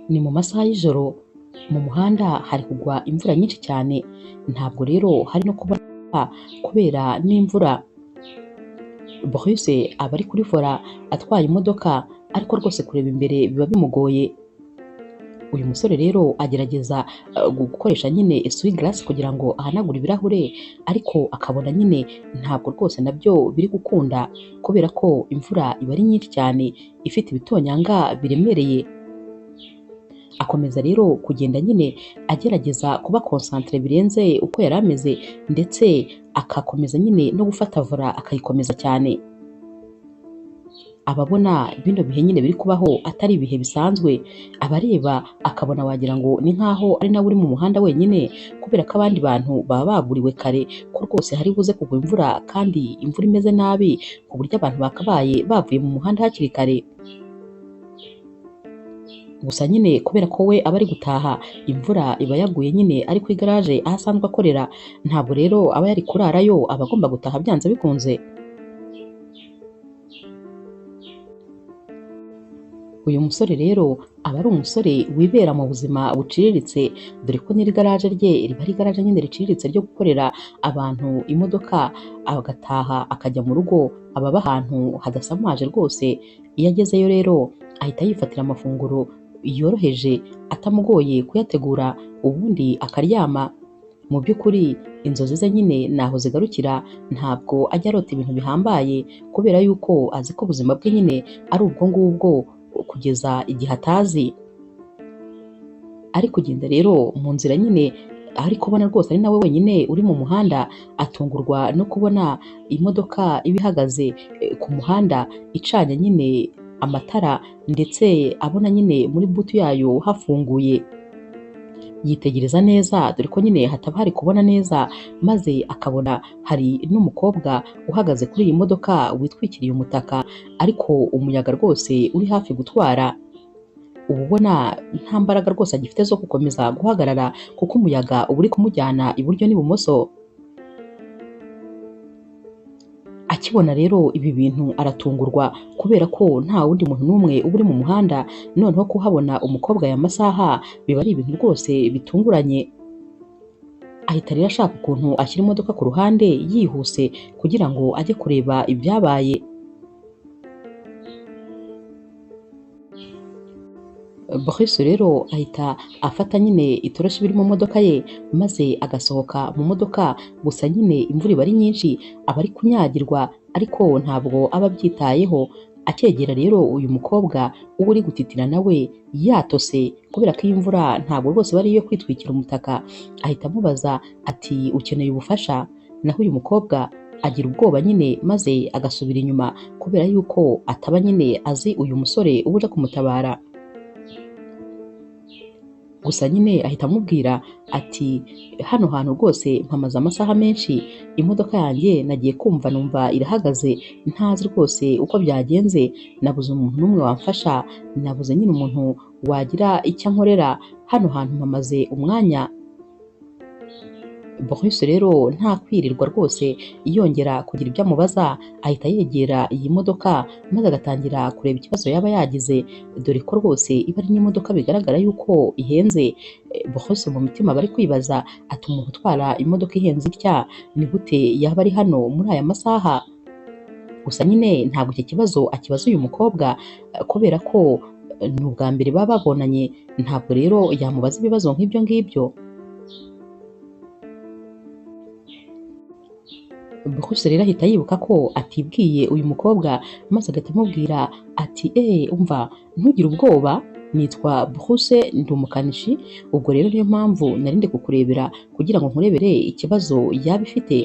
Ni mu masaha y'ijoro, mu muhanda hari kugwa imvura nyinshi cyane, ntabwo rero hari no kubona kubera n'imvura. Bruce aba ari kuri vola atwaye imodoka, ariko rwose kureba imbere biba bimugoye. Uyu musore rero agerageza gukoresha nyine essuie-glace kugira ngo ahanagure ibirahure, ariko akabona nyine ntabwo rwose nabyo biri gukunda kubera ko imvura iba ari nyinshi cyane, ifite ibitonyanga biremereye. Akomeza rero kugenda nyine agerageza kuba concentré birenze uko yari ameze, ndetse akakomeza nyine no gufata vola akayikomeza cyane. Ababona bino bihe nyine biri kubaho atari ibihe bisanzwe, abareba akabona wagira ngo ni nkaho ari nawe uri mu muhanda wenyine, kubera ko abandi bantu baba baburiwe kare ko rwose hari buze kugwa imvura kandi imvura imeze nabi, ku buryo abantu bakabaye bavuye mu muhanda hakiri kare. Gusa nyine kubera ko we aba ari gutaha, imvura iba yaguye nyine ari ku igaraje aho asanzwe akorera, ntabwo rero aba yari kurarayo, aba agomba gutaha byanze bikunze. Uyu musore rero aba ari umusore wibera mu buzima buciriritse, dore ko n'iri garaje rye riba ari igaraje nyine riciriritse ryo gukorera abantu imodoka, agataha akajya mu rugo, aba aba ahantu hadasamaje rwose. Iyo agezeyo rero ahita yifatira amafunguro yoroheje atamugoye kuyategura, ubundi akaryama. Mu by'ukuri inzozi ze nyine ntaho zigarukira, ntabwo ajya arota ibintu bihambaye kubera yuko azi ko ubuzima bwe nyine ari ubwo ngubwo kugeza igihe atazi. Ari kugenda rero mu nzira nyine ari kubona rwose ari nawe wenyine uri mu muhanda, atungurwa no kubona imodoka iba ihagaze ku muhanda icanye nyine amatara, ndetse abona nyine muri butu yayo hafunguye. Yitegereza neza dore ko nyine hataba hari kubona neza, maze akabona hari n'umukobwa uhagaze kuri iyi modoka witwikiriye umutaka, ariko umuyaga rwose uri hafi gutwara. Uba ubona nta mbaraga rwose agifite zo gukomeza guhagarara, kuko umuyaga uba uri kumujyana iburyo n'ibumoso. Akibona rero ibi bintu aratungurwa kubera ko nta wundi muntu n'umwe uba uri mu muhanda, noneho kuhabona umukobwa aya masaha biba ari ibintu rwose bitunguranye. Ahita rero ashaka ukuntu ashyira imodoka ku ruhande yihuse kugira ngo ajye kureba ibyabaye. Bruce rero ahita afata nyine itoroshi biri mu modoka ye, maze agasohoka mu modoka. Gusa nyine imvura iba ari nyinshi, aba ari kunyagirwa, ariko ntabwo aba abyitayeho. Akegera rero uyu mukobwa uba uri gutitira nawe yatose, kubera ko iyi mvura ntabwo rwose iba ari iyo kwitwikira umutaka. Ahita amubaza ati ukeneye ubufasha? Naho uyu mukobwa agira ubwoba nyine, maze agasubira inyuma kubera yuko ataba nyine azi uyu musore uba uje kumutabara. Gusa nyine ahita amubwira ati hano hantu rwose mpamaze amasaha menshi, imodoka yanjye nagiye kumva numva irahagaze, ntazi rwose uko byagenze, nabuze umuntu n'umwe wamfasha, nabuze nyine umuntu wagira icyo ankorera, hano hantu mpamaze umwanya. Bruce rero nta kwirirwa rwose yongera kugira ibyo amubaza, ahita yegera iyi modoka maze agatangira kureba ikibazo yaba yagize, dore ko rwose iba ari n'imodoka bigaragara yuko ihenze. Bruce mu mitima bari kwibaza ati umuntu utwara imodoka ihenze itya ni gute yaba ari hano muri aya masaha? Gusa nyine ntabwo iki kibazo akibaza uyu mukobwa kubera ko ni ubwa mbere baba babonanye, ntabwo rero yamubaza ibibazo nk'ibyo ngibyo. Bruce rero ahita yibuka ko atibwiye uyu mukobwa, maze agahita amubwira ati umva ntugire ubwoba, nitwa Bruce ndi umukanishi, ubwo rero niyo mpamvu nari ndi kukurebera kugira ngo nkurebere ikibazo yaba ifite.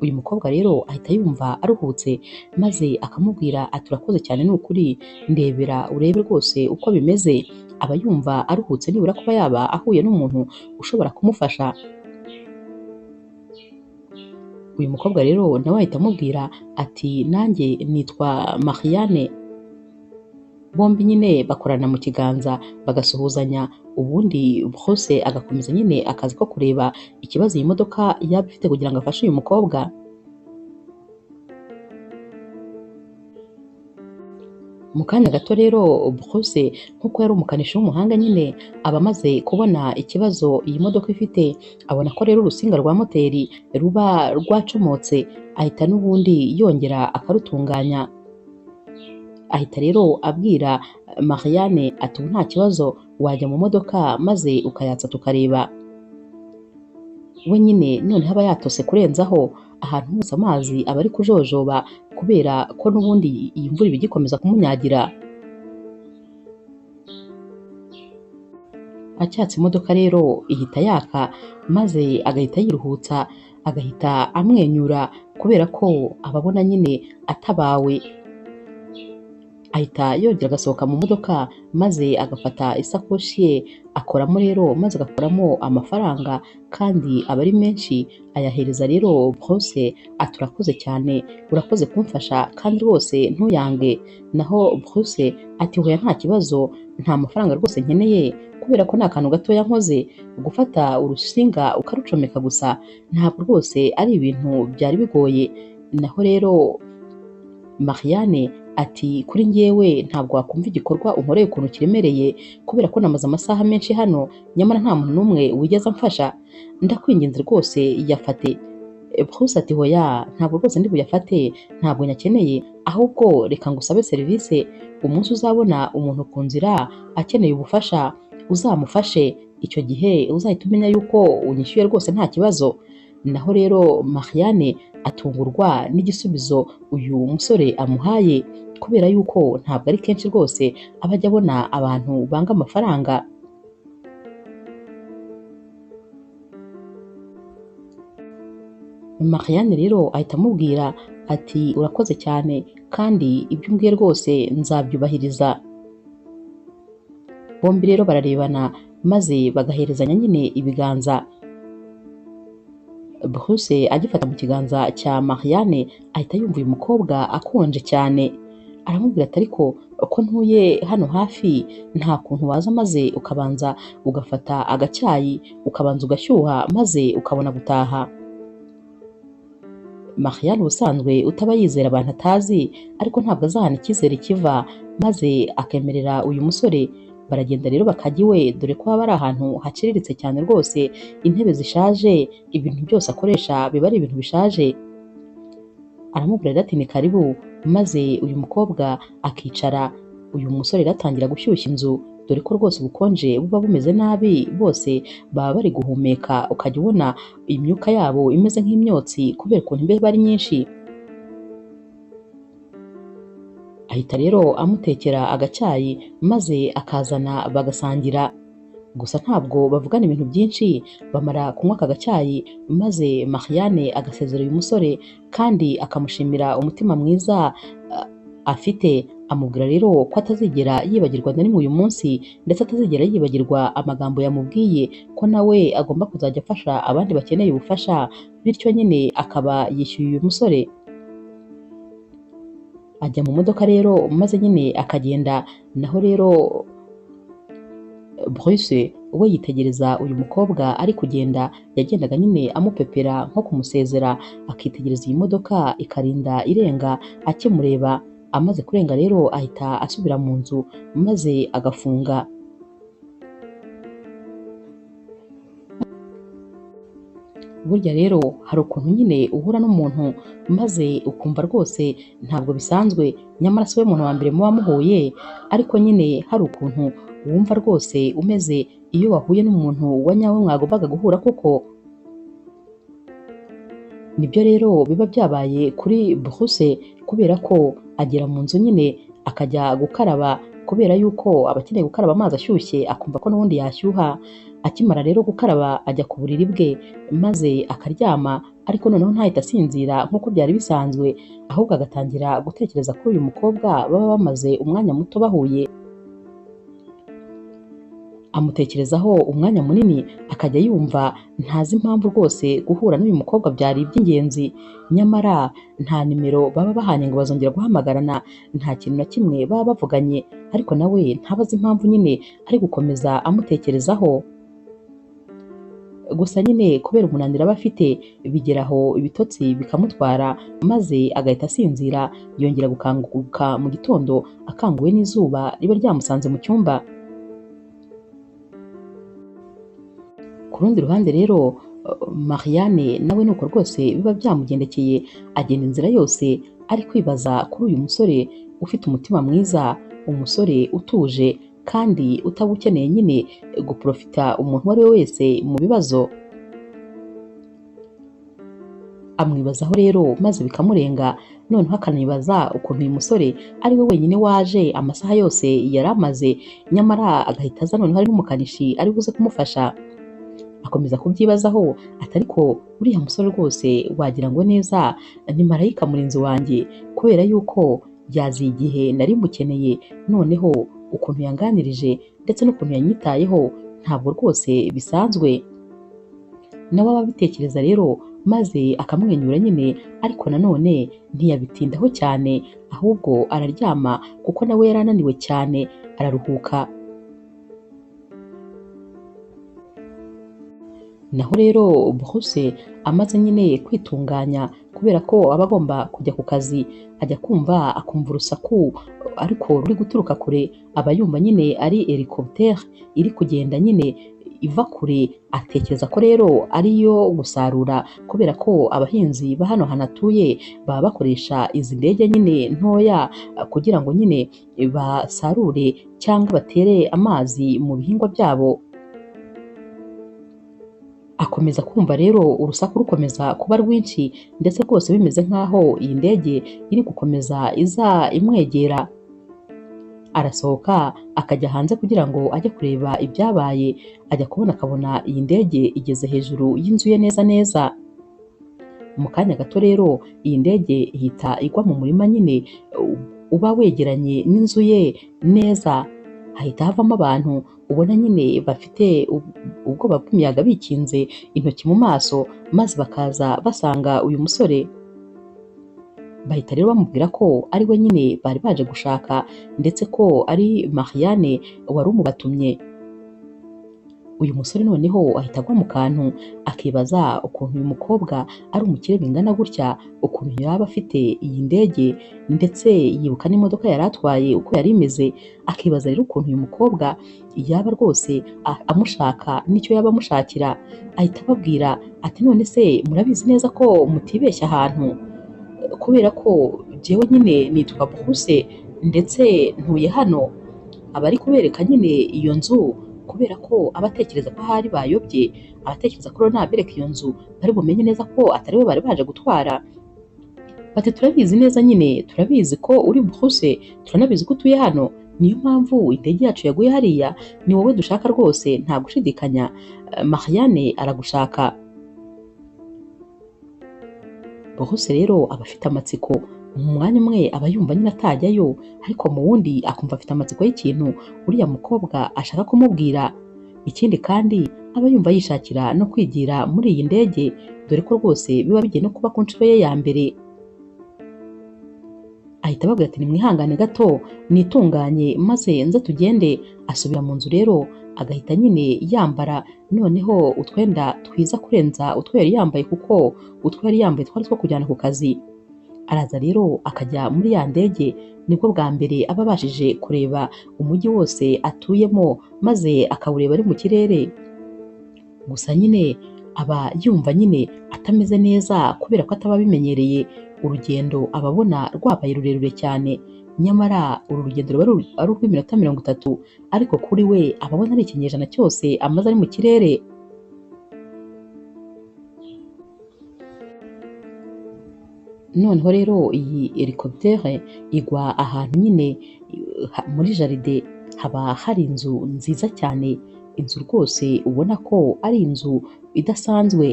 Uyu mukobwa rero ahita yumva aruhutse, maze akamubwira ati urakoze cyane ni ukuri, ndebera urebe rwose uko bimeze. Aba yumva aruhutse nibura kuba yaba ahuye n'umuntu ushobora kumufasha. Uyu mukobwa rero nawe ahita amubwira ati nanjye nitwa Marianne. Bombi nyine bakorana mu kiganza bagasuhuzanya, ubundi Bruce agakomeza nyine akazi ko kureba ikibazo iyi modoka yaba ifite kugira ngo afashe uyu mukobwa. Mu kanya gato rero Bruce nk'uko yari umukanishi w'umuhanga nyine aba amaze kubona ikibazo iyi modoka ifite, abona ko rero urusinga rwa moteri ruba rwacomotse, ahita n'ubundi yongera akarutunganya. Ahita rero abwira Marianne ati ubu nta kibazo wajya mu modoka maze ukayatsa tukareba. We nyine noneho aba yatose kurenzaho, ahantu hose amazi aba ari kujojoba kubera ko n'ubundi iyi mvura iba igikomeza kumunyagira. Acyatse imodoka rero ihita yaka maze agahita yiruhutsa, agahita amwenyura kubera ko ababona nyine atabawe. Ahita yongera agasohoka mu modoka maze agafata isakoshi ye akoramo rero maze agakuramo amafaranga kandi aba ari menshi, ayahereza rero Bruce ati urakoze cyane, urakoze kumfasha kandi rwose ntuyange. Naho Bruce ati hoya nta kibazo, nta mafaranga rwose nkeneye kubera ko ni akantu gatoya nkoze, gufata urusinga ukarucomeka gusa ntabwo rwose ari ibintu byari bigoye. Naho rero Marianne ati kuri njyewe ntabwo wakumva igikorwa unkoreye ukuntu kiremereye kubera ko namaze amasaha menshi hano nyamara nta muntu n'umwe wigeze amfasha, ndakwinginze rwose yafate. Bruce ati hoya ntabwo rwose ndi buyafate, ntabwo nyakeneye, ahubwo reka ngusabe serivisi, umunsi uzabona umuntu ku nzira akeneye ubufasha uzamufashe, icyo gihe uzahita umenya yuko unyishyuye rwose nta kibazo. Naho rero Marianne atungurwa n'igisubizo uyu musore amuhaye kubera yuko ntabwo ari kenshi rwose aba ajya abona abantu banga amafaranga. Marianne rero ahita amubwira ati urakoze cyane kandi ibyo umbwiye rwose nzabyubahiriza. Bombi rero bararebana maze bagaherezanya nyine ibiganza. Bruce agifata mu kiganza cya Marianne ahita yumva uyu mukobwa akonje cyane, aramubwira ati ariko ko ntuye hano hafi nta kuntu waza maze ukabanza ugafata agacyayi ukabanza ugashyuha maze ukabona gutaha. Marianne ubusanzwe utaba yizera abantu atazi ariko ntabwo azahana icyizere kiva, maze akemerera uyu musore. Baragenda rero bakajya iwe, dore ko haba ari ahantu haciriritse cyane rwose, intebe zishaje, ibintu byose akoresha biba ari ibintu bishaje. Aramubwira rero ati ni karibu, maze uyu mukobwa akicara. Uyu musore rero atangira gushyushya inzu, dore ko rwose ubukonje buba bumeze nabi, bose baba bari guhumeka ukajya ubona imyuka yabo imeze nk'imyotsi kubera ukuntu imbeho iba ari nyinshi. Ahita rero amutekera agacyayi maze akazana bagasangira. Gusa ntabwo bavugana ibintu byinshi, bamara kunywa aka gacyayi maze Marianne agasezera uyu musore kandi akamushimira umutima mwiza afite, amubwira rero ko atazigera yibagirwa na rimwe uyu munsi ndetse atazigera yibagirwa amagambo yamubwiye ko nawe agomba kuzajya afasha abandi bakeneye ubufasha, bityo nyine akaba yishyuye uyu musore. Ajya mu modoka rero maze nyine akagenda. Naho rero Bruce we yitegereza uyu mukobwa ari kugenda, yagendaga nyine amupepera nko kumusezera, akitegereza iyi modoka ikarinda irenga akimureba. Amaze kurenga rero ahita asubira mu nzu maze agafunga. Burya rero hari ukuntu nyine uhura n'umuntu maze ukumva rwose ntabwo bisanzwe, nyamara si we muntu wa mbere muba muhuye, ariko nyine hari ukuntu wumva rwose umeze iyo wahuye n'umuntu wa nyawe mwagombaga guhura koko. Nibyo rero biba byabaye kuri Bruce kubera ko agera mu nzu nyine akajya gukaraba kubera yuko aba akeneye gukaraba amazi ashyushye akumva ko n'ubundi yashyuha. Akimara rero gukaraba ajya ku buriri bwe maze akaryama, ariko noneho ntahita asinzira nk'uko byari bisanzwe, ahubwo agatangira gutekereza kuri uyu mukobwa baba bamaze umwanya muto bahuye. Amutekerezaho umwanya munini akajya yumva ntazi impamvu rwose guhura n'uyu mukobwa byari iby'ingenzi, nyamara nta nimero baba bahanye ngo bazongera guhamagarana, nta kintu na kimwe baba bavuganye, ariko nawe ntabazi impamvu nyine ari gukomeza amutekerezaho. Gusa nyine kubera umunaniro aba afite bigeraho ibitotsi bikamutwara maze agahita asinzira, yongera gukanguka mu gitondo akanguwe n'izuba riba ryamusanze mu cyumba. Ku rundi ruhande rero Marianne nawe nuko rwose biba byamugendekeye, agenda inzira yose ari kwibaza kuri uyu musore ufite umutima mwiza, umusore utuje kandi utaba ukeneye nyine guprofita umuntu uwo ari we wese mu bibazo. Amwibazaho rero maze bikamurenga, noneho akanibaza ukuntu uyu musore ari we wenyine waje amasaha yose yari amaze, nyamara agahita aza noneho ari n'umukanishi ari buze kumufasha. Akomeza kubyibazaho ati ariko uriya musore rwose wagira ngo neza ni marayika murinzi wanjye, kubera yuko yaziye igihe nari mukeneye, noneho ukuntu yanganirije ndetse n'ukuntu yanyitayeho ntabwo rwose bisanzwe. Nawe aba abitekereza rero maze akamwenyura nyine, ariko nanone ntiyabitindaho cyane, ahubwo araryama kuko nawe yari ananiwe cyane, araruhuka. Naho rero Bruce amaze nyine kwitunganya kubera ko aba agomba kujya ku kazi, ajya kumva akumva urusaku ariko ruri guturuka kure, aba yumva nyine ari helicopter iri kugenda nyine iva kure, atekereza ko rero ariyo gusarura kubera ko abahinzi ba hano hantu atuye baba bakoresha izi ndege nyine ntoya kugira ngo nyine basarure cyangwa batere amazi mu bihingwa byabo. Akomeza kumva rero urusaku rukomeza kuba rwinshi ndetse rwose bimeze nk'aho iyi ndege iri gukomeza iza imwegera. Arasohoka akajya hanze kugira ngo ajye kureba ibyabaye, ajya kubona akabona iyi ndege igeze hejuru y'inzu ye neza neza. Mu kanya gato rero iyi ndege ihita igwa mu murima nyine uba wegeranye n'inzu ye neza, hahita havamo abantu ubona nyine bafite ubwoba bw'imiyaga bikinze intoki mu maso, maze bakaza basanga uyu musore. Bahita rero bamubwira ko ari we nyine bari baje gushaka ndetse ko ari Marianne wari umubatumye. Uyu musore noneho ahita agwa mu kantu, akibaza ukuntu uyu mukobwa ari umukire bingana gutya, ukuntu yaba afite iyi ndege, ndetse yibuka n'imodoka yari atwaye uko yari imeze, akibaza rero ukuntu uyu mukobwa yaba rwose amushaka n'icyo yaba amushakira. Ahita ababwira ati none se murabizi neza ko mutibeshya ahantu, kubera ko jyewe nyine nitwa Bruce ndetse ntuye hano. Aba ari kubereka nyine iyo nzu kubera ko aba atekereza ko ahari bayobye, abatekereza ko nabereka iyo nzu bari bumenye neza ko atari we bari baje gutwara. Bati turabizi neza nyine, turabizi ko uri Bruce, turanabizi ko utuye hano, niyo mpamvu indege yacu yaguye hariya, ni wowe dushaka rwose nta gushidikanya, Marianne aragushaka. Bruce rero aba afite amatsiko, mu mwanya umwe aba yumva nyine atajyayo, ariko mu wundi akumva afite amatsiko y'ikintu uriya mukobwa ashaka kumubwira. Ikindi kandi aba yumva yishakira no kwigira muri iyi ndege, dore ko rwose biba bigiye no kuba ku nshuro ye ya mbere. Ahita ababwira ati nimwihangane gato nitunganye maze nze tugende. Asubira mu nzu rero agahita nyine yambara noneho utwenda twiza kurenza utwo yari yambaye, kuko utwo yari yambaye twari two kujyana ku kazi. Araza rero akajya muri ya ndege, nibwo bwa mbere aba abashije kureba umujyi wose atuyemo maze akawureba ari mu kirere. Gusa nyine aba yumva nyine atameze neza kubera ko ataba abimenyereye, urugendo aba abona rwabaye rurerure cyane, nyamara uru rugendo ruba ari urw'iminota 30, ariko kuri we aba abona ari ikinyejana cyose amaze ari mu kirere. Noneho rero iyi helicopter igwa ahantu nyine muri jaride, haba hari inzu nziza cyane, inzu rwose ubona ko ari inzu idasanzwe.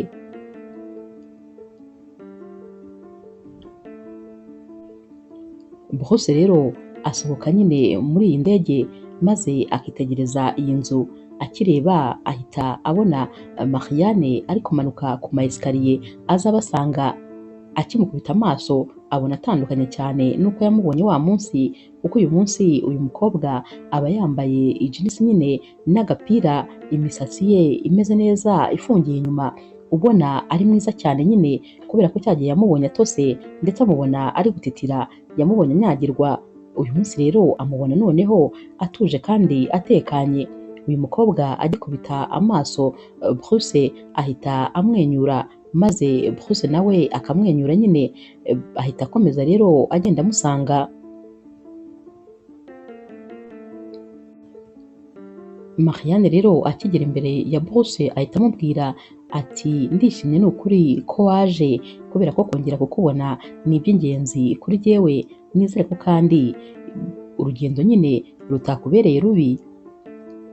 Bruce rero asohoka nyine muri iyi ndege maze akitegereza iyi nzu, akireba ahita abona Marianne ari kumanuka ku ma esikariye aza abasanga. Akimukubita amaso abona atandukanye cyane n'uko yamubonye wa munsi, kuko uyu munsi uyu mukobwa aba yambaye ijinisi nyine n'agapira, imisatsi ye imeze neza ifungiye inyuma, ubona ari mwiza cyane nyine kubera ko cyagiye yamubonye atose ndetse amubona ari gutitira, yamubonye anyagirwa. Uyu munsi rero amubona noneho atuje kandi atekanye. Uyu mukobwa agikubita amaso Bruce ahita amwenyura, maze Bruce nawe akamwenyura nyine, ahita akomeza rero agenda amusanga. Marianne rero akigera imbere ya Bruce ahita amubwira ati ndishimye ni ukuri ko waje, kubera ko kongera kukubona ni iby'ingenzi kuri jyewe, nizere ko kandi urugendo nyine rutakubereye rubi.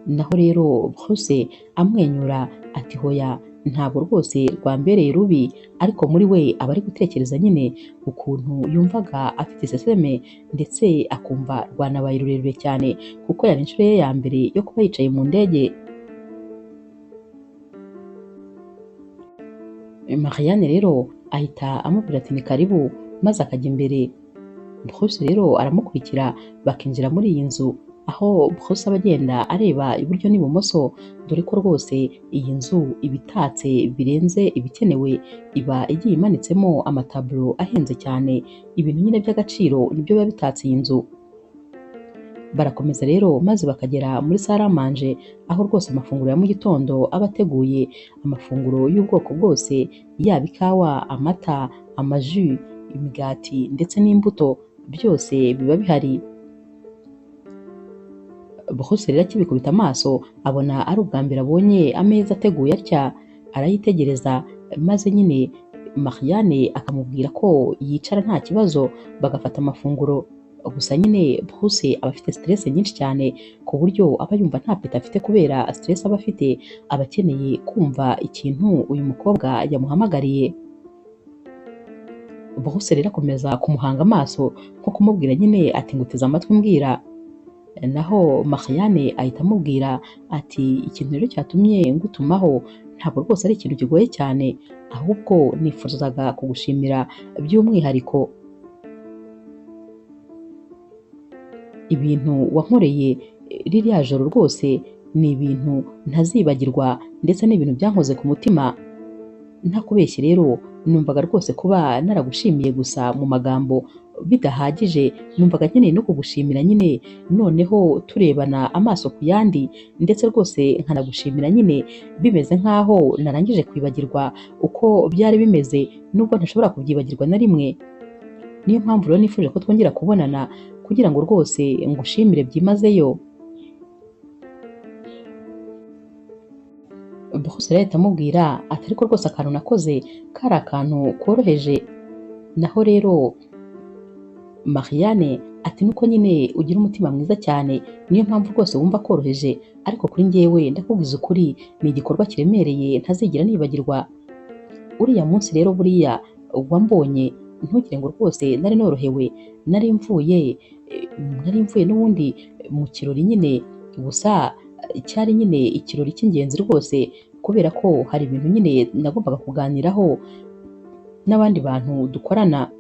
Naho rero Bruce amwenyura ati hoya ntabwo rwose rwambereye rubi, ariko muri we aba ari gutekereza nyine ukuntu yumvaga afite iseseme ndetse akumva rwanabaye rurerure cyane, kuko yari inshuro ye ya mbere yo kuba yicaye mu ndege. Marianne rero ahita amubwira ati ni karibu, maze akajya imbere. Bruce rero aramukurikira bakinjira muri iyi nzu, aho Bruce aba agenda areba iburyo n'ibumoso, dore ko rwose iyi nzu iba itatse birenze ibikenewe, iba igiye imanitsemo amataburo ahenze cyane, ibintu nyine by'agaciro nibyo biba bitatse iyi nzu. Barakomeza rero maze bakagera muri saramanje, aho rwose amafunguro ya mu gitondo aba ateguye, amafunguro y'ubwoko bwose, yaba ikawa, amata, amaji, imigati ndetse n'imbuto, byose biba bihari. Bruce rero akibikubita amaso abona ari ubwa mbere abonye ameza ateguye atya, arayitegereza maze nyine Marianne akamubwira ko yicara nta kibazo bagafata amafunguro. Gusa nyine Bruce aba afite stress nyinshi cyane ku buryo aba yumva nta peta afite kubera stress aba afite, aba akeneye kumva ikintu uyu mukobwa yamuhamagariye. Bruce rero akomeza kumuhanga amaso nko kumubwira nyine ati nguteze amatwi mbwira. Naho Marianne ahita amubwira ati ikintu rero cyatumye ngutumaho ntabwo rwose ari ikintu kigoye cyane, ahubwo nifuzaga kugushimira by'umwihariko ibintu wankoreye ririya joro rwose ni ibintu ntazibagirwa ndetse ni ibintu byankoze ku mutima. Ntakubeshye rero numvaga rwose kuba naragushimiye gusa mu magambo bidahagije, numvaga nkeneye no kugushimira nyine noneho turebana amaso ku yandi, ndetse rwose nkanagushimira nyine bimeze nkaho narangije kwibagirwa uko byari bimeze, nubwo ntashobora kubyibagirwa na rimwe. Niyo mpamvu rero nifuje ko twongera kubonana kugira ngo rwose ngushimire byimazeyo. Bruce rero ahita amubwira ati ariko rwose akantu nakoze kari akantu koroheje. Naho rero Marianne ati nuko nyine ugira umutima mwiza cyane, niyo mpamvu rwose wumva koroheje, ariko kuri njyewe ndakubwiza ukuri ni igikorwa kiremereye ntazigera nibagirwa. Uriya munsi rero buriya wambonye ntugire ngo rwose nari norohewe, nari mvuye n'ubundi mu kirori nyine, gusa cyari nyine ikirori cy'ingenzi rwose kubera ko hari ibintu nyine nagombaga kuganiraho n'abandi bantu dukorana.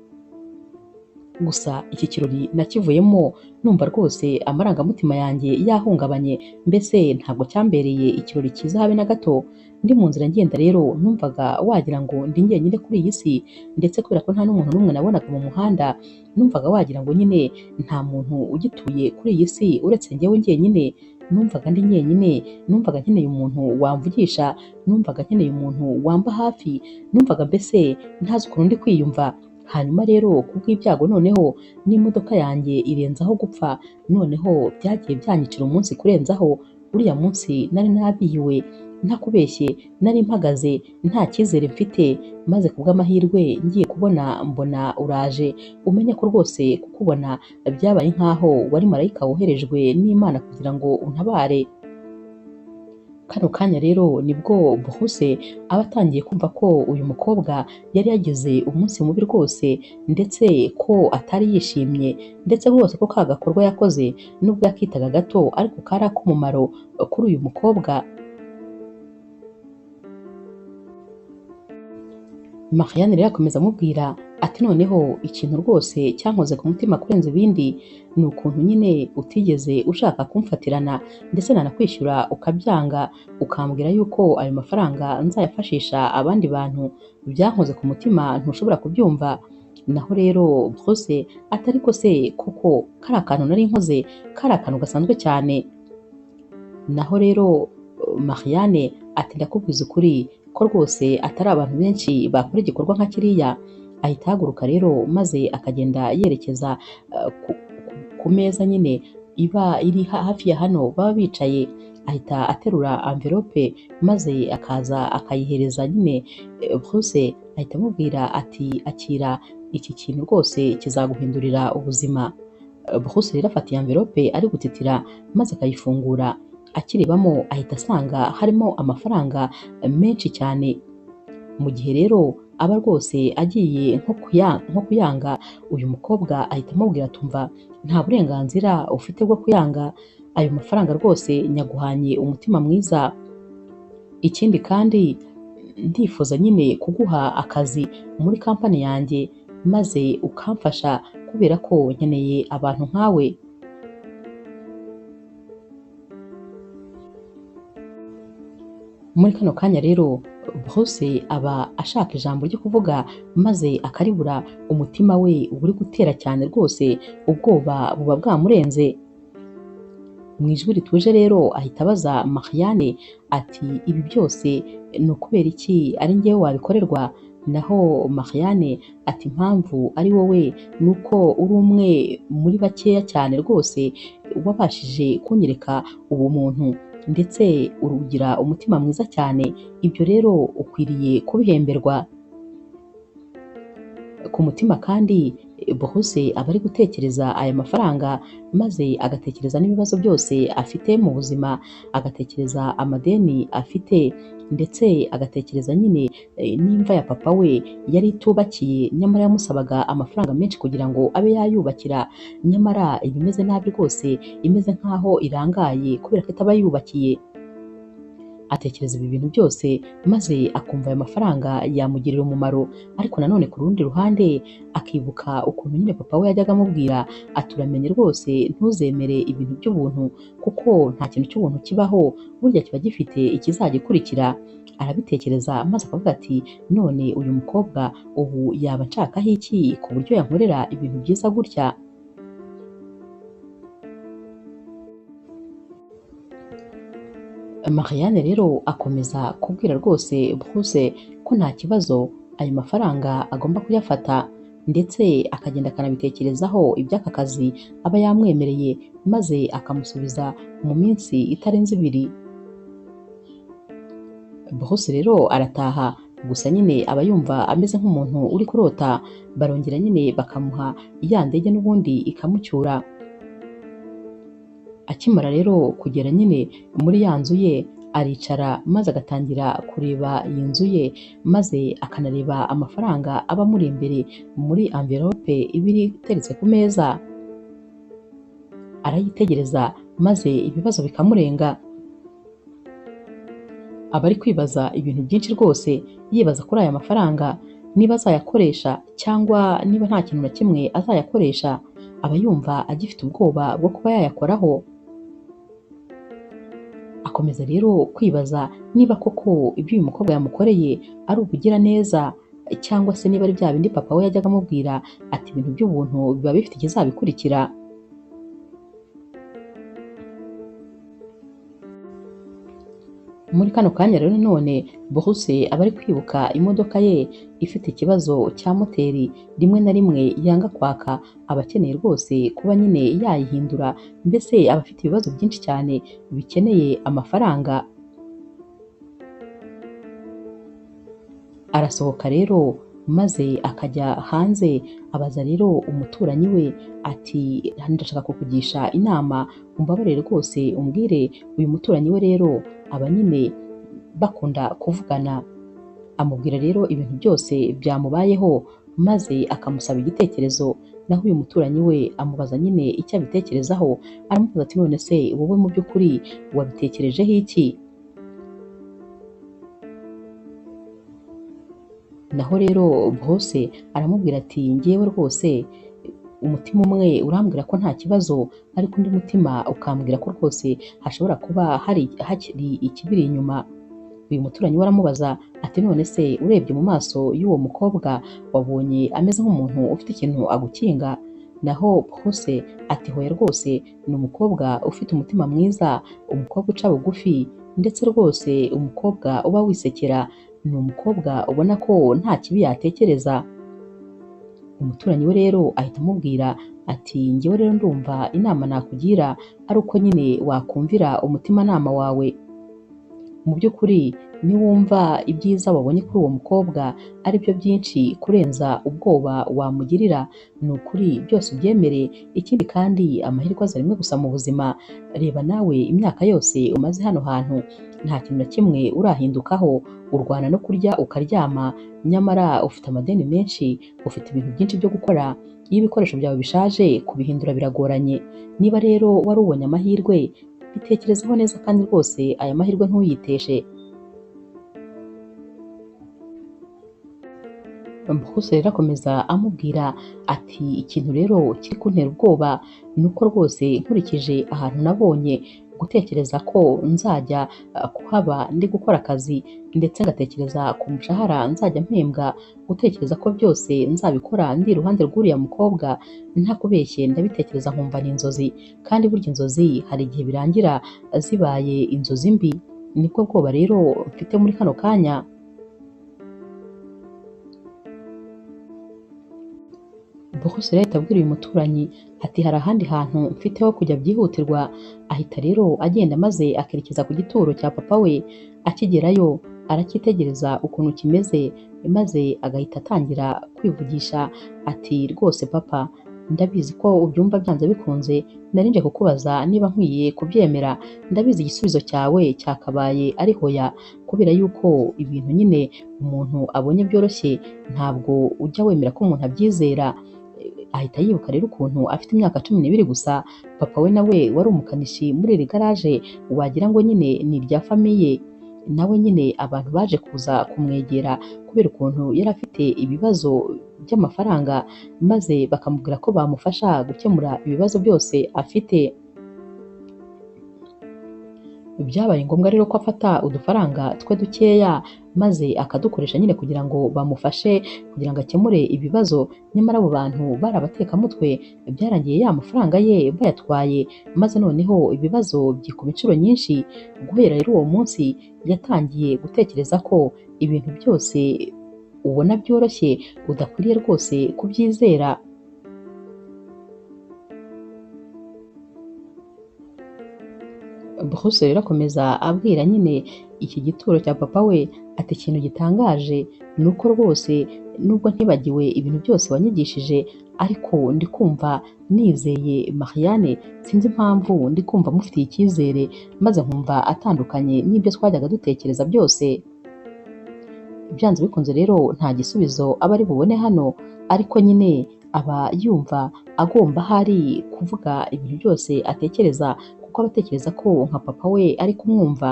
Gusa iki kirori nakivuyemo numva rwose amarangamutima yanjye yahungabanye, mbese ntabwo cyambereye ikirori cyiza habe na gato. Ndi mu nzira ngenda rero numvaga wagira ngo ndi njyenyine kuri iyi si, ndetse kubera ko nta n'umuntu n'umwe nabonaga mu muhanda, numvaga wagira ngo nyine nta muntu ugituye kuri iyi si uretse njyewe njyenyine. Numvaga ndi njyenyine, numvaga nkeneye umuntu wamvugisha, numvaga nkeneye umuntu wamba hafi, numvaga mbese ntazi ukuntu ndi kwiyumva. Hanyuma rero kubw'ibyago noneho n'imodoka yanjye irenzaho gupfa, noneho byagiye byanyicira umunsi kurenzaho. Uriya munsi nari nabihiwe, ntakubeshye nari mpagaze nta cyizere mfite, maze kubw'amahirwe ngiye kubona mbona uraje, umenye ko rwose kukubona byabaye nkaho wari marayika woherejwe n'Imana kugira ngo untabare. Kano kanya rero nibwo Bruce aba atangiye kumva ko uyu mukobwa yari yagize umunsi mubi rwose, ndetse ko atari yishimye, ndetse rwose ko ka gakorwa yakoze nubwo yakitaga gato ariko kari ak'umumaro kuri uyu mukobwa. Marianne rero akomeza amubwira ati noneho ikintu rwose cyankoze ku mutima kurenza ibindi ni ukuntu nyine utigeze ushaka kumfatirana ndetse nanakwishyura ukabyanga, ukambwira yuko ayo mafaranga nzayafashisha abandi bantu, byankoze ku mutima ntushobora kubyumva. Naho rero Bruce ati ariko se koko kari akantu nari nkoze, kari akantu gasanzwe cyane. Naho rero Marianne ati ndakubwiza ukuri ko rwose atari abantu benshi bakora igikorwa nka kiriya. Ahita ahaguruka rero maze akagenda yerekeza ku meza nyine iba iri hafi ya hano baba bicaye, ahita aterura envelope maze akaza akayihereza nyine Bruce, ahita amubwira ati akira iki kintu rwose kizaguhindurira ubuzima. Bruce rero afata iyi envelope ari gutitira maze akayifungura, akirebamo ahita asanga harimo amafaranga menshi cyane. Mu gihe rero aba rwose agiye nko kuyanga, uyu mukobwa ahita amubwira atumva nta burenganzira ufite bwo kuyanga ayo mafaranga rwose, nyaguhanye umutima mwiza. Ikindi kandi ndifuza nyine kuguha akazi muri kampani yanjye maze ukamfasha kubera ko nkeneye abantu nkawe. Muri kano kanya rero Bruce aba ashaka ijambo ryo kuvuga maze akaribura, umutima we uba uri gutera cyane rwose, ubwoba buba bwamurenze. Mu ijwi rituje rero ahita abaza Marianne ati ibi byose ni ukubera iki ari njyewe wabikorerwa? Naho Marianne ati impamvu ari wowe ni uko uri umwe muri bakeya cyane rwose wabashije kunyereka ubumuntu ndetse urugira umutima mwiza cyane, ibyo rero ukwiriye kubihemberwa. Ku mutima kandi Bruce aba ari gutekereza aya mafaranga maze agatekereza n'ibibazo byose afite mu buzima, agatekereza amadeni afite ndetse agatekereza nyine n'imva ya papa we yari itubakiye, nyamara yamusabaga amafaranga menshi kugira ngo abe yayubakira, nyamara iba imeze nabi rwose, imeze nk'aho irangaye kubera ko itaba yubakiye. Atekereza ibi bintu byose maze akumva ayo mafaranga yamugirira umumaro, ariko nanone ku rundi ruhande akibuka ukuntu nyine papa we yajyaga amubwira ati uramenye rwose ntuzemere ibintu by'ubuntu kuko nta kintu cy'ubuntu kibaho, burya kiba gifite ikizagikurikira. Arabitekereza maze akavuga ati none uyu mukobwa ubu yaba anshakaho iki ku buryo yankorera ibintu byiza gutya? Marianne rero akomeza kubwira rwose Bruce ko nta kibazo ayo mafaranga agomba kuyafata, ndetse akagenda akanabitekerezaho iby'aka kazi aba yamwemereye, maze akamusubiza mu minsi itarenze ibiri. Bruce rero arataha, gusa nyine aba yumva ameze nk'umuntu uri kurota, barongera nyine bakamuha ya ndege n'ubundi ikamucyura. Akimara rero kugera nyine muri ya nzu ye, aricara maze agatangira kureba iyi nzu ye, maze akanareba amafaranga aba amuri imbere muri envelope iba iteretse ku meza. Arayitegereza maze ibibazo bikamurenga. Aba ari kwibaza ibintu byinshi rwose, yibaza kuri aya mafaranga niba azayakoresha cyangwa niba nta kintu na kimwe azayakoresha. Aba yumva agifite ubwoba bwo kuba yayakoraho. Akomeza rero kwibaza niba koko ibyo uyu mukobwa yamukoreye ari ubugiraneza cyangwa se niba ari bya bindi papa we yajyaga amubwira ati ibintu by'ubuntu biba bifite ikizabikurikira. Muri kano kanya rero none Bruce aba ari kwibuka imodoka ye ifite ikibazo cya moteri, rimwe na rimwe yanga kwaka, aba akeneye rwose kuba nyine yayihindura, mbese aba afite ibibazo byinshi cyane bikeneye amafaranga. Arasohoka rero maze akajya hanze, abaza rero umuturanyi we ati ndashaka kukugisha inama, umbabarire rwose umbwire. Uyu muturanyi we rero aba nyine bakunda kuvugana, amubwira rero ibintu byose byamubayeho maze akamusaba igitekerezo. Naho uyu muturanyi we amubaza nyine icyo abitekerezaho, aramubaza ati none se wowe mu by'ukuri wabitekerejeho iki? Naho rero Bruce aramubwira ati njyewe rwose umutima umwe urambwira ko nta kibazo, ariko undi mutima ukambwira ko rwose hashobora kuba hakiri ikibiri inyuma. Uyu muturanyi we aramubaza ati none se urebye mu maso y'uwo mukobwa wabonye ameze nk'umuntu ufite ikintu agukinga? Naho Bruce ati hoya rwose ni umukobwa ufite umutima mwiza, umukobwa uca bugufi, ndetse rwose umukobwa uba wisekera, ni umukobwa ubona ko nta kibi yatekereza. Umuturanyi we rero ahita amubwira ati njyewe rero ndumva inama nakugira ari uko nyine wakumvira umutimanama wawe. Mu by'ukuri niwumva ibyiza wabonye kuri uwo mukobwa ari byo byinshi kurenza ubwoba wamugirira, ni ukuri byose ubyemere. Ikindi kandi amahirwe aza rimwe gusa mu buzima, reba nawe imyaka yose umaze hano hantu nta kintu na kimwe urahindukaho, urwana no kurya ukaryama, nyamara ufite amadeni menshi, ufite ibintu byinshi byo gukora, iyo ibikoresho byawe bishaje kubihindura biragoranye. Niba rero wari ubonye amahirwe bitekerezeho neza kandi rwose aya mahirwe ntuyiteshe. Bruce rero akomeza amubwira ati ikintu rero kiri kuntera ubwoba ni uko rwose nkurikije ahantu nabonye gutekereza ko nzajya kuhaba ndi gukora akazi, ndetse ngatekereza ku mushahara nzajya mpembwa, gutekereza ko byose nzabikora ndi iruhande rw'uriya mukobwa, ntakubeshye ndabitekereza nkumva ni inzozi, kandi burya inzozi hari igihe birangira zibaye inzozi mbi. Nibwo bwoba rero mfite muri kano kanya. Bruce rero ahita abwira uyu muturanyi ati hari ahandi hantu mfite ho kujya byihutirwa. Ahita rero agenda maze akerekeza ku gituro cya papa we. Akigerayo aracyitegereza ukuntu kimeze, maze agahita atangira kwivugisha ati rwose papa ndabizi ko ubyumva byanze bikunze, nari nje kukubaza niba nkwiye kubyemera, ndabizi igisubizo cyawe cyakabaye ari hoya, kubera yuko ibintu nyine umuntu abonye byoroshye ntabwo ujya wemera ko umuntu abyizera. Ahita yibuka rero ukuntu afite imyaka 12 gusa, papa we nawe wari umukanishi muri iri garaje wagira ngo nyine ni irya famiye, nawe nyine abantu baje kuza kumwegera kubera ukuntu yari afite ibibazo by'amafaranga, maze bakamubwira ko bamufasha gukemura ibibazo byose afite. Byabaye ngombwa rero ko afata udufaranga twe dukeya maze akadukoresha nyine kugira ngo bamufashe kugira ngo akemure ibibazo, nyamara abo bantu bari abatekamutwe, byarangiye ya mafaranga ye bayatwaye, maze noneho ibibazo byikuba inshuro nyinshi. Guhera rero uwo munsi yatangiye gutekereza ko ibintu byose ubona byoroshye udakwiriye rwose kubyizera. Bruce rero akomeza abwira nyine iki gituro cya papa we ati ikintu gitangaje ni uko rwose nubwo ntibagiwe ibintu byose wanyigishije, ariko ndi kumva nizeye Marianne, sinzi impamvu ndi kumva mufitiye icyizere, maze nkumva atandukanye n'ibyo twajyaga dutekereza byose. Byanze bikunze rero nta gisubizo aba ari bubone hano, ariko nyine aba yumva agomba ahari kuvuga ibintu byose atekereza, kuko aba atekereza ko nka papa we ari kumwumva.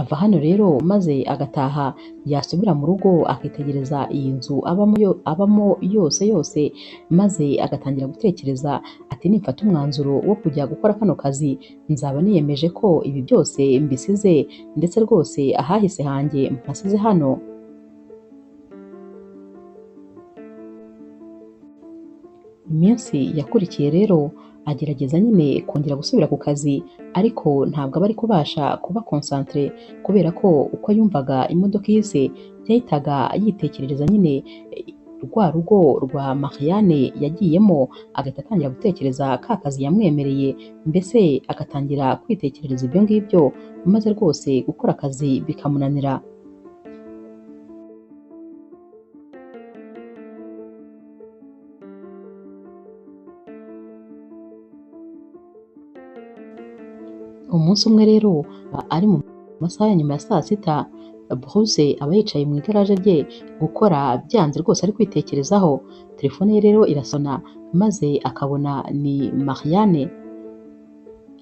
Ava hano rero maze agataha, yasubira mu rugo akitegereza iyi nzu abamo yose yose, maze agatangira gutekereza ati nimfata umwanzuro wo kujya gukora kano kazi nzaba niyemeje ko ibi byose mbisize, ndetse rwose ahahise hanjye mpasize hano. Iminsi yakurikiye rero agerageza nyine kongera gusubira ku kazi, ariko ntabwo aba ari kubasha kuba concentre kubera ko uko yumvaga imodoka ihise yahitaga yitekerereza nyine rwa rugo rwa Marianne yagiyemo, agahita atangira gutekereza ka kazi yamwemereye, mbese agatangira kwitekerereza ibyo ngibyo, maze rwose gukora akazi bikamunanira. Umunsi umwe rero ari mu masaha ya nyuma ya saa sita, Bruce aba yicaye mu igaraje rye gukora byanze rwose ari kwitekerezaho, telefone ye rero irasona maze akabona ni Marianne.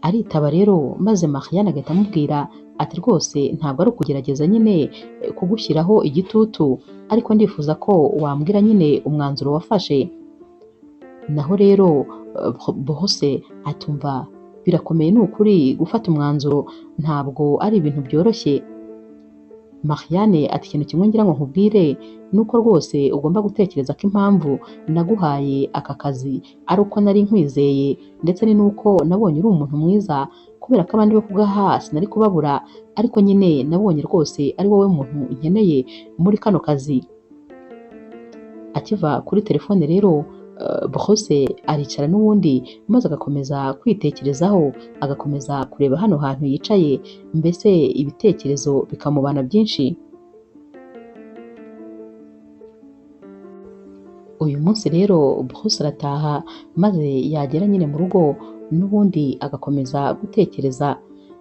Aritaba rero maze Marianne agahita amubwira Ati rwose ntabwo ari ukugerageza nyine kugushyiraho igitutu, ariko ndifuza ko wambwira nyine umwanzuro wafashe. Naho rero Bruce atumva birakomeye, ni ukuri gufata umwanzuro ntabwo ari ibintu byoroshye. Marianne ati ikintu kimwe ngira ngo nkubwire ni uko rwose ugomba gutekereza ko impamvu naguhaye aka kazi ari uko nari nkwizeye, ndetse ni n'uko nabonye uri umuntu mwiza, kubera ko abandi bo kugaha sinari kubabura, ariko nyine nabonye rwose ari wowe muntu nkeneye muri kano kazi. Akiva kuri telefone rero Bruce aricara n'ubundi maze agakomeza kwitekerezaho, agakomeza kureba hano hantu yicaye, mbese ibitekerezo bikamubana byinshi. Uyu munsi rero Bruce arataha maze yagera nyine mu rugo n'ubundi agakomeza gutekereza.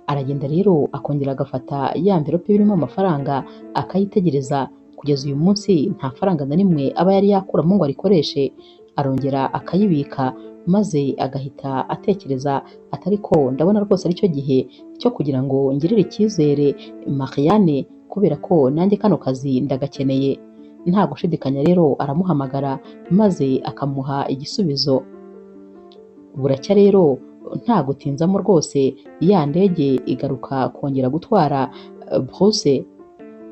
Aragenda rero akongera agafata ya mverope irimo amafaranga akayitegereza, kugeza uyu munsi nta faranga na rimwe aba yari yakuramo ngo arikoreshe. Arongera akayibika maze agahita atekereza ati ariko ndabona rwose aricyo gihe cyo kugira ngo ngirire icyizere Marianne, kubera ko nanjye kano kazi ndagakeneye. Nta gushidikanya rero aramuhamagara maze akamuha igisubizo. Buracya rero nta gutinzamo rwose ya ndege igaruka kongera gutwara Bruce.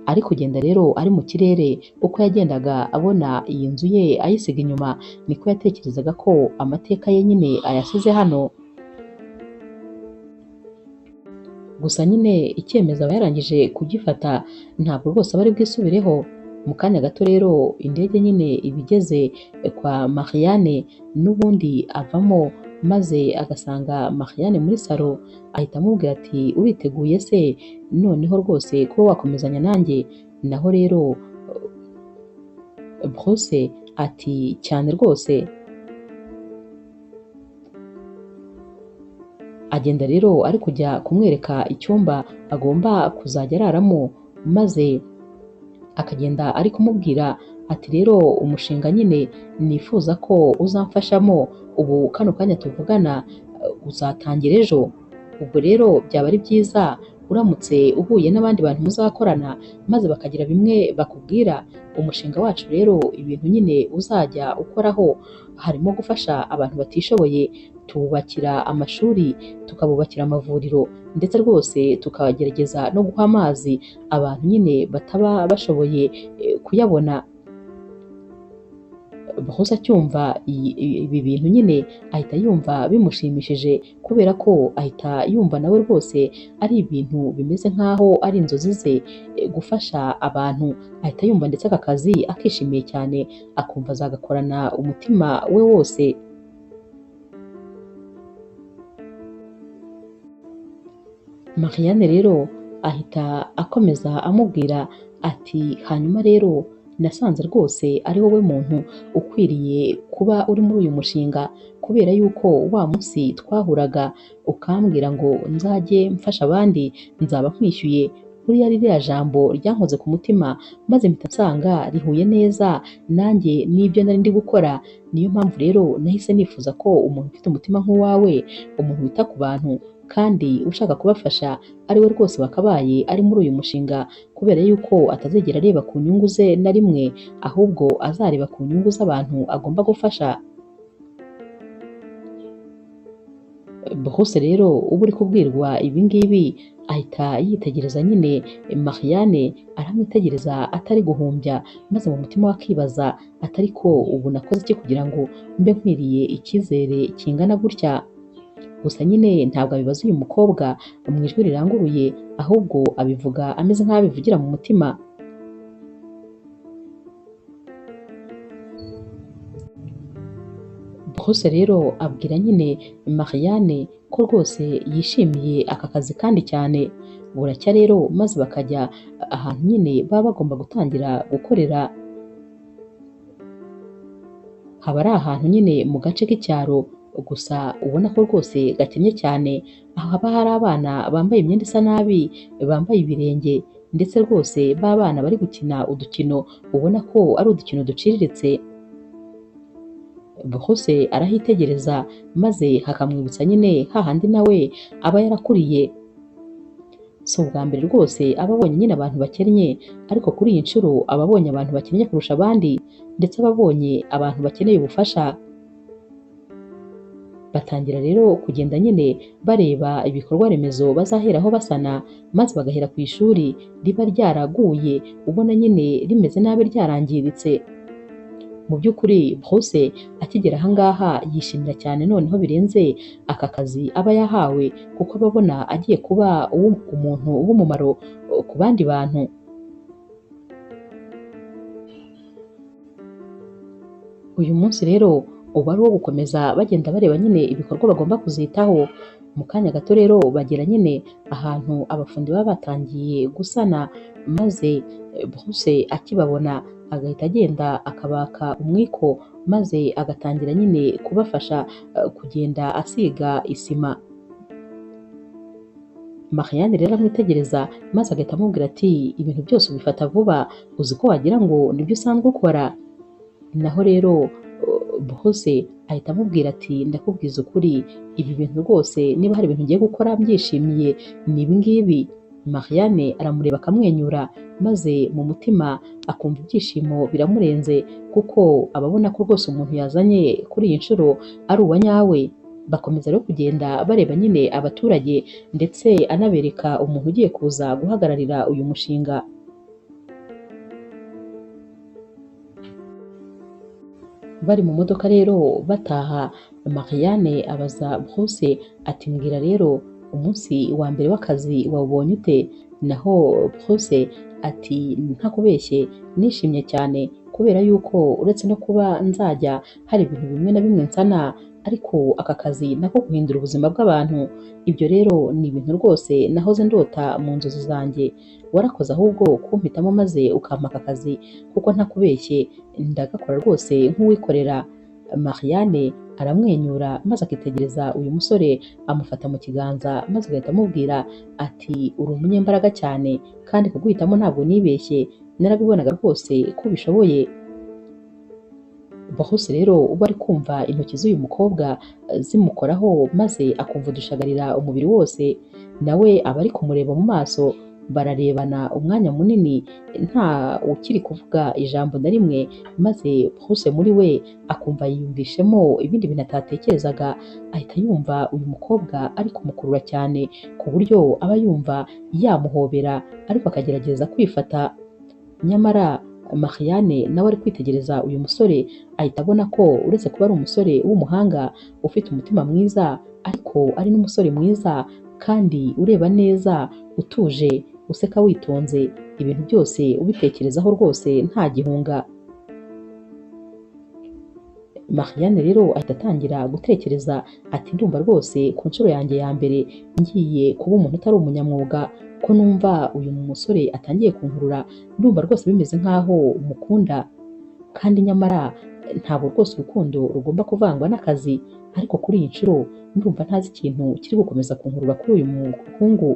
Ari kugenda rero ari mu kirere, uko yagendaga abona iyi nzu ye ayisiga inyuma, niko yatekerezaga ko amateka ye nyine ayasize hano. Gusa nyine icyemezo aba yarangije kugifata, ntabwo rwose aba ari bwisubireho. Mu kanya gato rero indege nyine iba igeze kwa Marianne, n'ubundi avamo maze agasanga Marianne muri salo, ahita amubwira ati uriteguye se noneho rwose kuba wakomezanya nanjye? Naho rero Bruce ati cyane rwose. Agenda rero ari kujya kumwereka icyumba agomba kuzajya araramo, maze akagenda ari kumubwira ati rero umushinga nyine nifuza ko uzamfashamo, ubu kano kanya tuvugana uzatangira ejo, ubwo rero byaba ari byiza uramutse uhuye n'abandi bantu muzakorana maze bakagira bimwe bakubwira. Umushinga wacu rero ibintu nyine uzajya ukoraho harimo gufasha abantu batishoboye, tububakira amashuri, tukabubakira amavuriro, ndetse rwose tukagerageza no guha amazi abantu nyine bataba bashoboye kuyabona. Bruce acyumva ibi bintu nyine ahita yumva bimushimishije, kubera ko ahita yumva nawe rwose ari ibintu bimeze nk'aho ari inzozi ze gufasha abantu. Ahita yumva ndetse aka kazi akishimiye cyane, akumva azagakorana umutima we wose. Marianne rero ahita akomeza amubwira ati hanyuma rero nasanze rwose ari wowe muntu ukwiriye kuba uri muri uyu mushinga, kubera yuko wa munsi twahuraga ukambwira ngo nzajye mfasha abandi nzaba nkwishyuye, buriya ririya jambo ryankoze ku mutima maze mpita nsanga rihuye neza nanjye n'ibyo nari ndi gukora. Niyo mpamvu rero nahise nifuza ko umuntu ufite umutima nk'uwawe, umuntu wita ku bantu kandi ushaka kubafasha, ari we rwose wakabaye ari muri uyu mushinga, kubera yuko atazigera areba ku nyungu ze na rimwe, ahubwo azareba ku nyungu z'abantu agomba gufasha. Bruce rero uba uri kubwirwa ibi ngibi ahita yitegereza nyine Marianne, aramwitegereza atari guhumbya, maze mu mutima we akibaza atari ko ubu nakoze iki kugira ngo mbe nkwiriye icyizere kingana gutya. Gusa nyine ntabwo abibaza uyu mukobwa mu ijwi riranguruye, ahubwo abivuga ameze nk'aho abivugira mu mutima. Bruce rero abwira nyine Marianne ko rwose yishimiye aka kazi kandi cyane. Buracya rero maze bakajya ahantu nyine baba bagomba gutangira gukorera. Haba ari ahantu nyine mu gace k'icyaro, gusa ubona ko rwose gakennye cyane, aho haba hari abana bambaye imyenda isa nabi, bambaye ibirenge, ndetse rwose b'abana bari gukina udukino ubona ko ari udukino duciriritse. Bruce arahitegereza maze hakamwibutsa nyine hahandi nawe aba yarakuriye. Si ubwa mbere rwose aba abonye nyine abantu bakennye, ariko kuri iyi nshuro aba abonye abantu bakennye kurusha abandi, ndetse aba abonye abantu bakeneye ubufasha. Batangira rero kugenda nyine bareba ibikorwa remezo bazaheraho basana, maze bagahera ku ishuri riba ryaraguye ubona nyine rimeze nabi ryarangiritse. Mu by'ukuri Bruce akigera aha ngaha yishimira cyane noneho birenze aka kazi aba yahawe, kuko aba abona agiye kuba umuntu w'umumaro ku bandi bantu. Uyu munsi rero uba ari uwo gukomeza bagenda bareba nyine ibikorwa bagomba kuzitaho. Mu kanya gato rero bagera nyine ahantu abafundi baba batangiye gusana, maze Bruce akibabona agahita agenda akabaka umwiko, maze agatangira nyine kubafasha kugenda asiga isima. Marianne rero aramwitegereza maze agahita amubwira ati ibintu byose ubifata vuba, uzi ko wagira ngo nibyo usanzwe ukora. Naho rero Bruce ahita amubwira ati ndakubwiza ukuri, ibi bintu rwose niba hari ibintu ngiye gukora mbyishimiye ni ibi ngibi. Marianne aramureba akamwenyura, maze mu mutima akumva ibyishimo biramurenze, kuko aba abona ko rwose umuntu yazanye kuri iyi nshuro ari uwa nyawe. Bakomeza rero kugenda bareba nyine abaturage, ndetse anabereka umuntu ugiye kuza guhagararira uyu mushinga. Bari mu modoka rero bataha, Marianne abaza Bruce ati mbwira rero umunsi wa mbere w'akazi wawubonye ute? Naho Bruce ati ntakubeshye nishimye cyane, kubera yuko uretse no kuba nzajya hari ibintu bimwe na bimwe nsana, ariko aka kazi nako guhindura ubuzima bw'abantu, ibyo rero ni ibintu rwose nahoze ndota mu nzozi zanjye. Warakoze ahubwo kumpitamo maze ukampa aka kazi, kuko ntakubeshye ndagakora rwose nk'uwikorera. Marianne aramwenyura maze akitegereza uyu musore, amufata mu kiganza maze agahita amubwira ati uri umunyembaraga cyane, kandi kuguhitamo ntabwo nibeshye, narabibonaga rwose ko ubishoboye. Bruce rero uba ari kumva intoki z'uyu mukobwa zimukoraho, maze akumva udushagarira umubiri wose, nawe aba ari kumureba mu maso, bararebana umwanya munini nta ukiri kuvuga ijambo na rimwe, maze Bruce muri we akumva yiyumvishemo ibindi bintu atatekerezaga, ahita yumva uyu mukobwa ari kumukurura cyane ku buryo aba yumva yamuhobera, ariko akagerageza kwifata. Nyamara Marianne nawe ari kwitegereza uyu musore, ahita abona ko uretse kuba ari umusore w'umuhanga ufite umutima mwiza, ariko ari n'umusore mwiza kandi ureba neza, utuje, useka witonze, ibintu byose ubitekerezaho rwose nta gihunga. Marianne rero ahita atangira gutekereza ati ndumva rwose ku nshuro yanjye ya mbere ngiye kuba umuntu utari umunyamwuga, ko numva uyu musore atangiye kunkurura, ndumva rwose bimeze nkaho mukunda, kandi nyamara ntabwo rwose urukundo rugomba kuvangwa n'akazi, ariko kuri iyi nshuro ndumva ntazi ikintu kiri gukomeza kunkurura kuri uyu muhungu.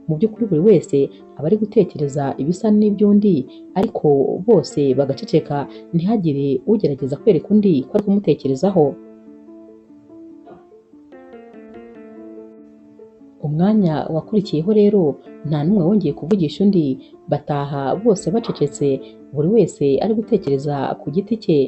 Mu by'ukuri buri wese aba ari gutekereza ibisa n'iby'undi, ariko bose bagaceceka, ntihagire ugerageza kwereka undi ko ari kumutekerezaho. Umwanya wakurikiyeho rero nta n'umwe wongeye kuvugisha undi, bataha bose bacecetse, buri wese ari gutekereza ku giti cye.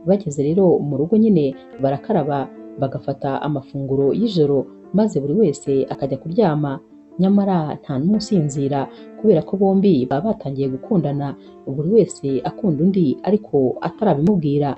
Bageze rero mu rugo nyine barakaraba, bagafata amafunguro y'ijoro, maze buri wese akajya kuryama. Nyamara nta n'umwe usinzira, kubera ko bombi baba batangiye gukundana, buri wese akunda undi ariko atarabimubwira.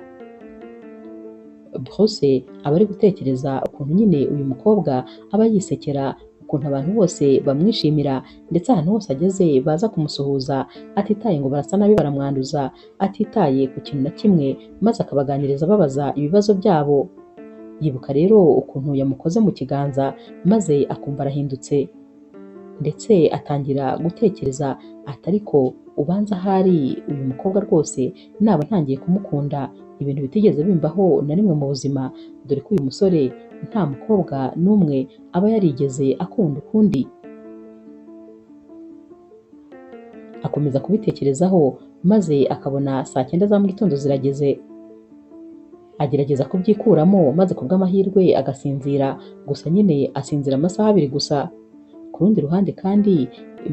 Bruce aba ari gutekereza ukuntu nyine uyu mukobwa aba yisekera, ukuntu abantu bose bamwishimira, ndetse ahantu hose ageze baza kumusuhuza, atitaye ngo barasa nabi baramwanduza, atitaye ku kintu na kimwe, maze akabaganiriza ababaza ibibazo byabo. Yibuka rero ukuntu yamukoze mu kiganza, maze akumva arahindutse, ndetse atangira gutekereza ati ariko ubanza ahari uyu mukobwa rwose naba ntangiye kumukunda, ibintu bitigeze bimbaho na rimwe mu buzima, dore ko uyu musore nta mukobwa n'umwe aba yarigeze akunda ukundi. Akomeza kubitekerezaho, maze akabona saa 9 za mu gitondo zirageze. Agerageza kubyikuramo, maze ku bw'amahirwe agasinzira, gusa nyine asinzira amasaha 2 gusa. Ku rundi ruhande kandi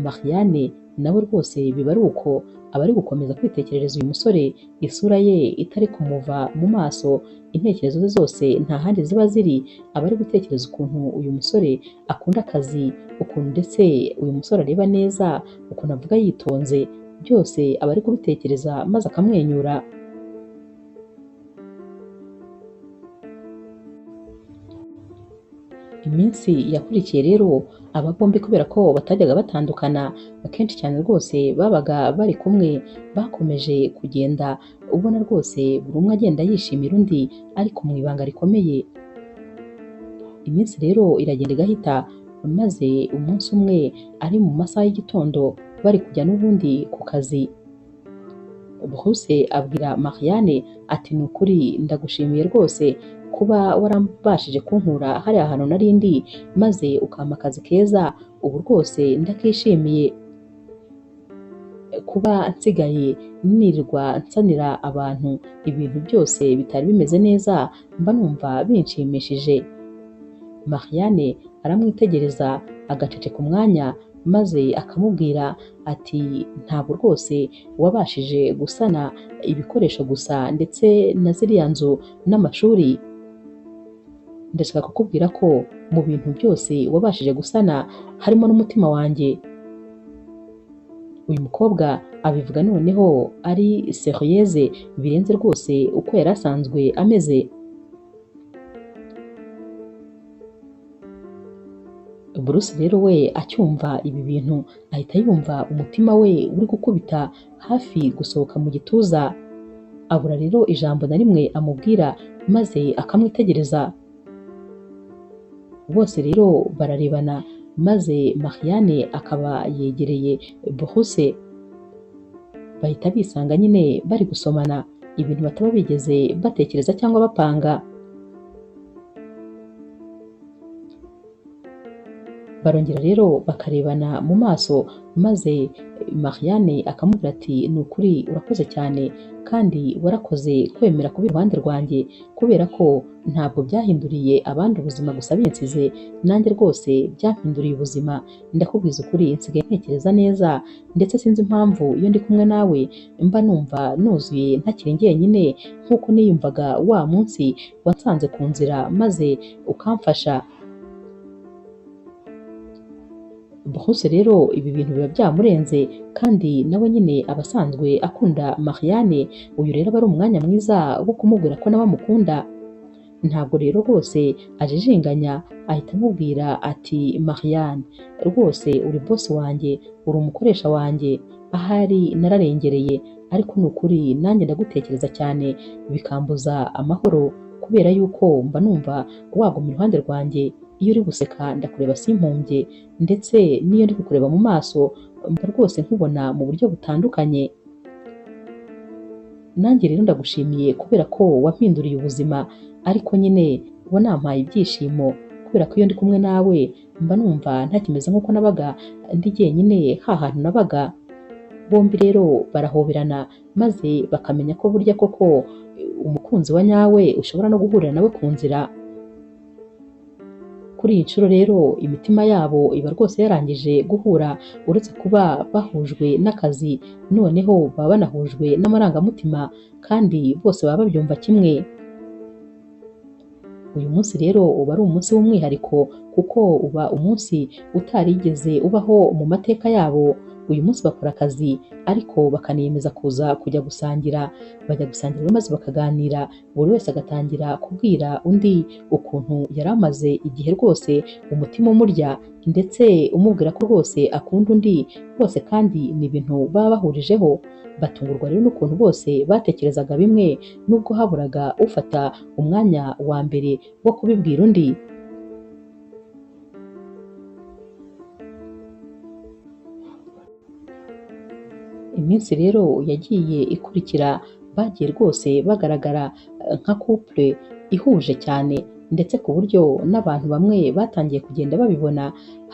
Marianne nawe rwose biba ari uko, aba ari gukomeza kwitekerereza uyu musore, isura ye itari kumuva mu maso, intekerezo ze zose nta handi ziba ziri, aba ari gutekereza ukuntu uyu musore akunda akazi, ukuntu ndetse uyu musore areba neza, ukuntu avuga yitonze, byose aba ari kubitekereza maze akamwenyura. Iminsi yakurikiye rero aba bombi kubera ko batajyaga batandukana, akenshi cyane rwose babaga bari kumwe, bakomeje kugenda ubona rwose buri umwe agenda yishimira undi ariko mu ibanga rikomeye. Iminsi rero iragenda igahita, maze umunsi umwe ari mu masaha y'igitondo bari kujya n'ubundi ku kazi, Bruce abwira Marianne ati ni ukuri ndagushimiye rwose kuba warabashije kunkura hariya hantu nari ndi, maze ukampa akazi keza, ubu rwose ndakishimiye kuba nsigaye nirirwa nsanira abantu ibintu byose bitari bimeze neza, mba numva binshimishije. Marianne aramwitegereza agaceceka umwanya, maze akamubwira ati ntabwo rwose wabashije gusana ibikoresho gusa ndetse na ziriya nzu n'amashuri, ndashaka kukubwira ko mu bintu byose wabashije gusana harimo n'umutima wanjye. Uyu mukobwa abivuga noneho ari seriyeze birenze rwose uko yari asanzwe ameze. Bruce rero we acyumva ibi bintu ahita yumva umutima we uri gukubita hafi gusohoka mu gituza, abura rero ijambo na rimwe amubwira maze akamwitegereza. Bose rero bararebana maze Marianne akaba yegereye Bruce, bahita bisanga nyine bari gusomana, ibintu bataba bigeze batekereza cyangwa bapanga. Barongera rero bakarebana mu maso, maze Marianne akamubwira ati ni ukuri urakoze cyane kandi warakoze kwemera kuba iruhande rwanjye, kubera ko ntabwo byahinduriye abandi ubuzima gusa binsize, nanjye rwose byampinduriye ubuzima, ndakubwiza ukuri nsigaye ntekereza neza, ndetse sinzi impamvu iyo ndi kumwe nawe mba numva nuzuye ntakiri njyenyine nk'uko niyumvaga wa munsi wansanze ku nzira maze ukamfasha. Bruce rero ibi bintu biba byamurenze kandi nawe nyine aba asanzwe akunda Marianne, uyu rero aba ari umwanya mwiza wo kumubwira ko nawe amukunda. Ntabwo rero rwose ajijinganya, ahita amubwira ati Marianne rwose uri boss wanjye, uri umukoresha wanjye, ahari nararengereye, ariko ni ukuri nanjye ndagutekereza cyane bikambuza amahoro, kubera yuko mba numva waguma iruhande rwanjye, iyo uri guseka ndakureba simpumbye, ndetse n'iyo ndi kukureba mu maso mba rwose nkubona mu buryo butandukanye. Nanjye rero ndagushimiye kubera ko wampinduriye ubuzima, ariko nyine wanampaye ibyishimo kubera ko iyo ndi kumwe nawe mba numva ntakimeze nk'uko nabaga ndi jyenyine ha hantu nabaga. Bombi rero barahoberana maze bakamenya ko burya koko umukunzi wa nyawe ushobora no guhurira nawe ku nzira. Kuri iyi nshuro rero imitima yabo iba rwose yarangije guhura, uretse kuba bahujwe n'akazi, noneho baba banahujwe n'amarangamutima kandi bose baba babyumva kimwe. Uyu munsi rero uba ari umunsi w'umwihariko kuko uba umunsi utarigeze ubaho mu mateka yabo. Uyu munsi bakora akazi ariko bakaniyemeza kuza kujya gusangira, bajya gusangira maze bakaganira, buri wese agatangira kubwira undi ukuntu yari amaze igihe rwose umutima umurya, ndetse umubwira ko rwose akunda undi, bose kandi ni ibintu baba bahurijeho. Batungurwa rero n'ukuntu bose batekerezaga bimwe, nubwo haburaga ufata umwanya wa mbere wo kubibwira undi. Iminsi rero yagiye ikurikira bagiye rwose bagaragara nka couple ihuje cyane, ndetse ku buryo n'abantu bamwe batangiye kugenda babibona,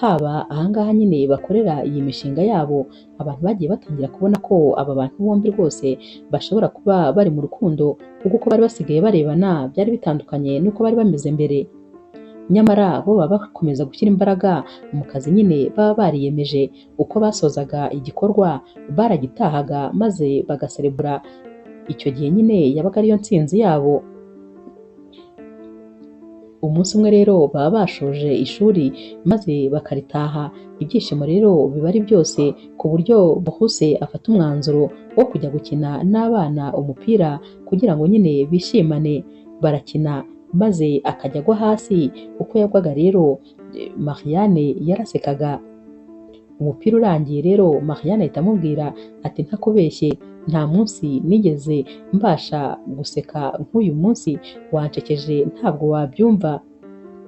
haba ahangaha nyine bakorera iyi mishinga yabo, abantu bagiye batangira kubona ko aba bantu bombi rwose bashobora kuba bari mu rukundo, kuko uko bari basigaye barebana byari bitandukanye n'uko bari bameze mbere. Nyamara bo baba bakomeza gushyira imbaraga mu kazi nyine baba bariyemeje. Uko basozaga igikorwa baragitahaga maze bagaserebura. Icyo gihe nyine yabaga ariyo ntsinzi yabo. Umunsi umwe rero baba bashoje ishuri maze bakaritaha. Ibyishimo rero biba ari byose ku buryo Bruce afata umwanzuro wo kujya gukina n'abana umupira kugira ngo nyine bishimane. Barakina maze akajya agwa hasi. Uko yagwaga rero Marianne yarasekaga. Umupira urangiye rero Marianne ahita amubwira ati ntakubeshye, nta munsi nigeze mbasha guseka nk'uyu munsi, wancekeje ntabwo wabyumva.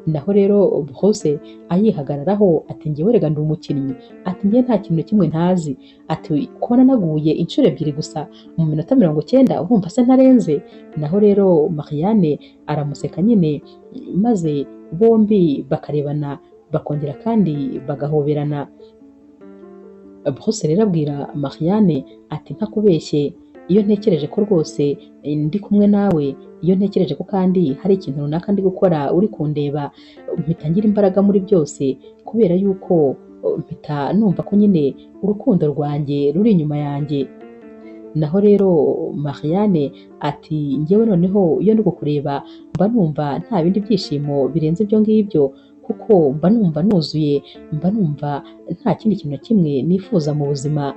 Naho rero Bruce ayihagararaho ati njyewe rega ndi umukinnyi, ati njye nta kintu na kimwe ntazi, ati kubona naguye inshuro ebyiri gusa mu minota 90 urumva se ntarenze. Naho rero Marianne aramuseka nyine, maze bombi bakarebana bakongera kandi bagahoberana. Bruce rero abwira Marianne ati ntakubeshye, iyo ntekereje ko rwose ndi kumwe nawe, iyo ntekereje ko kandi hari ikintu runaka ndi gukora uri kundeba, mpita ngira imbaraga muri byose, kubera yuko mpita numva ko nyine urukundo rwanjye ruri inyuma yanjye. Naho rero Marianne ati njyewe noneho iyo ndi kukureba mba numva nta bindi byishimo birenze ibyo ngibyo, kuko mba numva nuzuye, mba numva nta kindi kintu na kimwe nifuza mu buzima.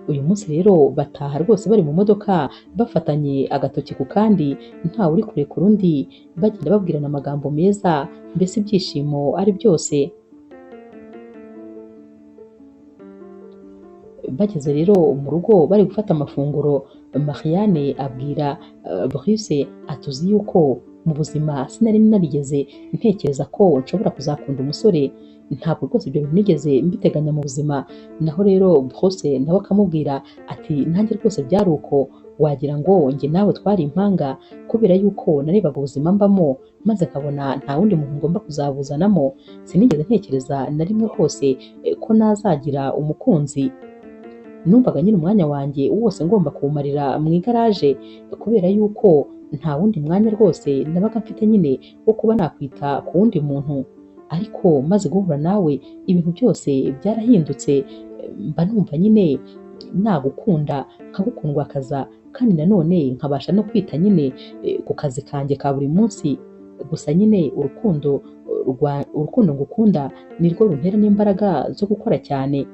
Uyu munsi rero bataha rwose bari mu modoka bafatanye agatoki ku kandi, ntawe uri kurekura undi, bagenda babwirana amagambo meza, mbese ibyishimo ari byose. Bageze rero mu rugo bari gufata amafunguro, Marianne abwira Bruce ati uzi yuko mu buzima sinari narigeze ntekereza ko nshobora kuzakunda umusore, ntabwo rwose ibyo bintu nigeze mbiteganya mu buzima. Naho rero Bruce nawe akamubwira ati nanjye rwose byari uko, wagira ngo njye nawe twari impanga, kubera yuko narebaga ubuzima mbamo maze nkabona nta wundi muntu ngomba kuzabuzanamo, sinigeze ntekereza na rimwe rwose ko nazagira umukunzi. Numvaga nyine umwanya wanjye wose ngomba kuwumarira mu igaraje, kubera yuko nta wundi mwanya rwose nabaga mfite nyine wo kuba nakwita ku wundi muntu. Ariko maze guhura nawe ibintu byose byarahindutse, mba numva nyine nagukunda nkagukundwakaza, kandi nanone nkabasha no kwita nyine ku kazi kanjye ka buri munsi. Gusa nyine urukundo ngukunda nirwo runtera n'imbaraga zo gukora cyane.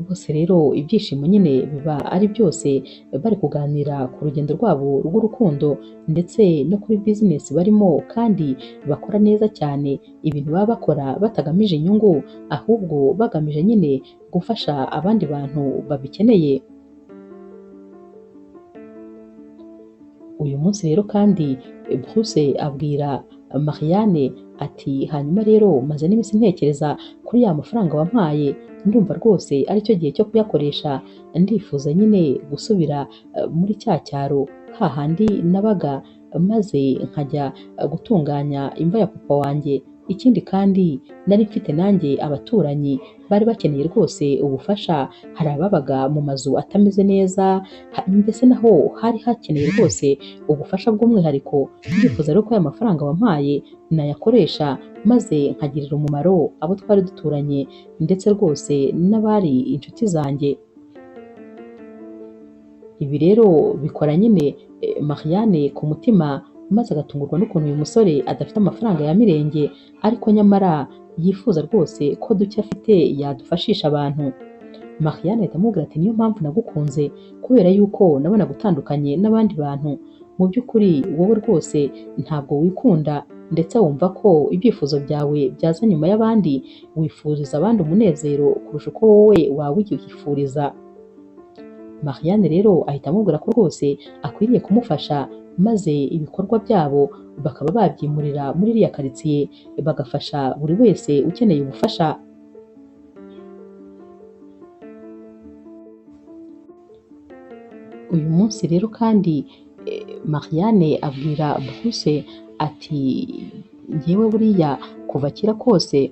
Bose rero ibyishimo nyine biba ari byose, bari kuganira ku rugendo rwabo rw'urukundo ndetse no kuri bizinesi barimo kandi bakora neza cyane, ibintu baba bakora batagamije inyungu ahubwo bagamije nyine gufasha abandi bantu babikeneye. Uyu munsi rero kandi Bruce abwira Marianne ati hanyuma rero maze n'iminsi ntekereza kuri ya mafaranga wampaye, ndumva rwose aricyo gihe cyo kuyakoresha, ndifuza nyine gusubira muri cya cyaro hahandi nabaga, maze nkajya gutunganya imva ya papa wanjye. Ikindi kandi nari mfite nanjye abaturanyi bari bakeneye rwose ubufasha, hari ababaga mu mazu atameze neza, mbese naho hari hakeneye rwose ubufasha bw'umwihariko. Ndifuza rero ko aya mafaranga wampaye nayakoresha maze nkagirira umumaro abo twari duturanye ndetse rwose n'abari inshuti zanjye. Ibi rero bikora nyine Marianne ku mutima, maze agatungurwa n'ukuntu uyu musore adafite amafaranga ya mirenge, ariko nyamara yifuza rwose ko duke afite yadufashisha abantu. Marianne ahita amubwira ati niyo mpamvu nagukunze, kubera yuko nabonaga utandukanye n'abandi bantu. Mu by'ukuri wowe rwose ntabwo wikunda, ndetse wumva ko ibyifuzo byawe byaza nyuma y'abandi, wifuriza abandi umunezero kurusha uko wowe wawifuriza. Marianne rero ahita amubwira ko rwose akwiriye kumufasha, maze ibikorwa byabo bakaba babyimurira muri iriya karitsiye, bagafasha buri wese ukeneye ubufasha. Uyu munsi rero kandi Marianne abwira Bruce ati njyewe buriya kuva kera kose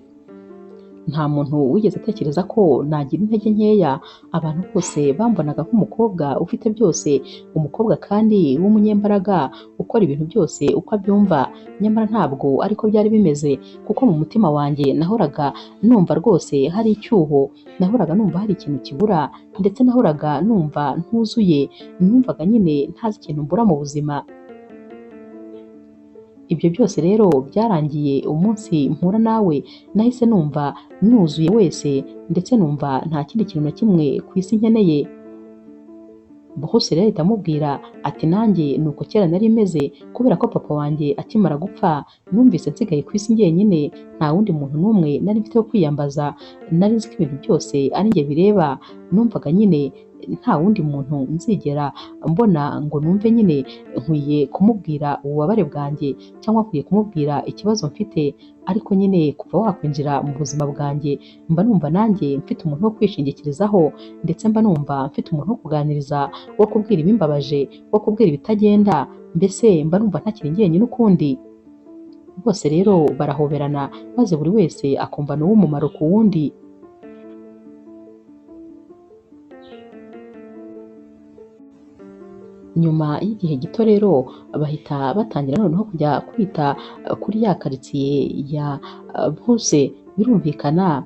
Nta muntu wigeze atekereza ko nagira intege nkeya, abantu bose bambonaga nk'umukobwa ufite byose, umukobwa kandi w'umunyembaraga ukora ibintu byose uko abyumva, nyamara ntabwo ariko byari bimeze kuko mu mutima wanjye nahoraga numva rwose hari icyuho, nahoraga numva hari ikintu kibura, ndetse nahoraga numva ntuzuye, numvaga nyine ntazi ikintu mbura mu buzima. Ibyo byose rero byarangiye umunsi mpura nawe, nahise numva nuzuye wese, ndetse numva nta kindi kintu na kimwe ku isi nkeneye. Bruce rero ahita amubwira ati nanjye ni uko kera nari meze, kubera ko papa wanjye akimara gupfa numvise nsigaye ku isi njyenyine, nta wundi muntu n'umwe nari mfite wo kwiyambaza, nari nzi ko ibintu byose ari njye bireba, numvaga nyine nta wundi muntu nzigera mbona ngo numve nyine nkwiye kumubwira ububabare bwanjye cyangwa nkwiye kumubwira ikibazo mfite, ariko nyine kuva wakwinjira mu buzima bwanjye mba numva nanjye mfite umuntu wo kwishingikirizaho, ndetse mba numva mfite umuntu wo kuganiriza, wo kubwira ibimbabaje, wo kubwira ibitagenda, mbese mba numva ntakiri njyenyine ukundi. Bose rero barahoberana maze buri wese akumva ni uw'umumaro ku wundi. Nyuma y'igihe gito rero bahita batangira noneho kujya kwita kuri ya karitsiye ya Bruce. Birumvikana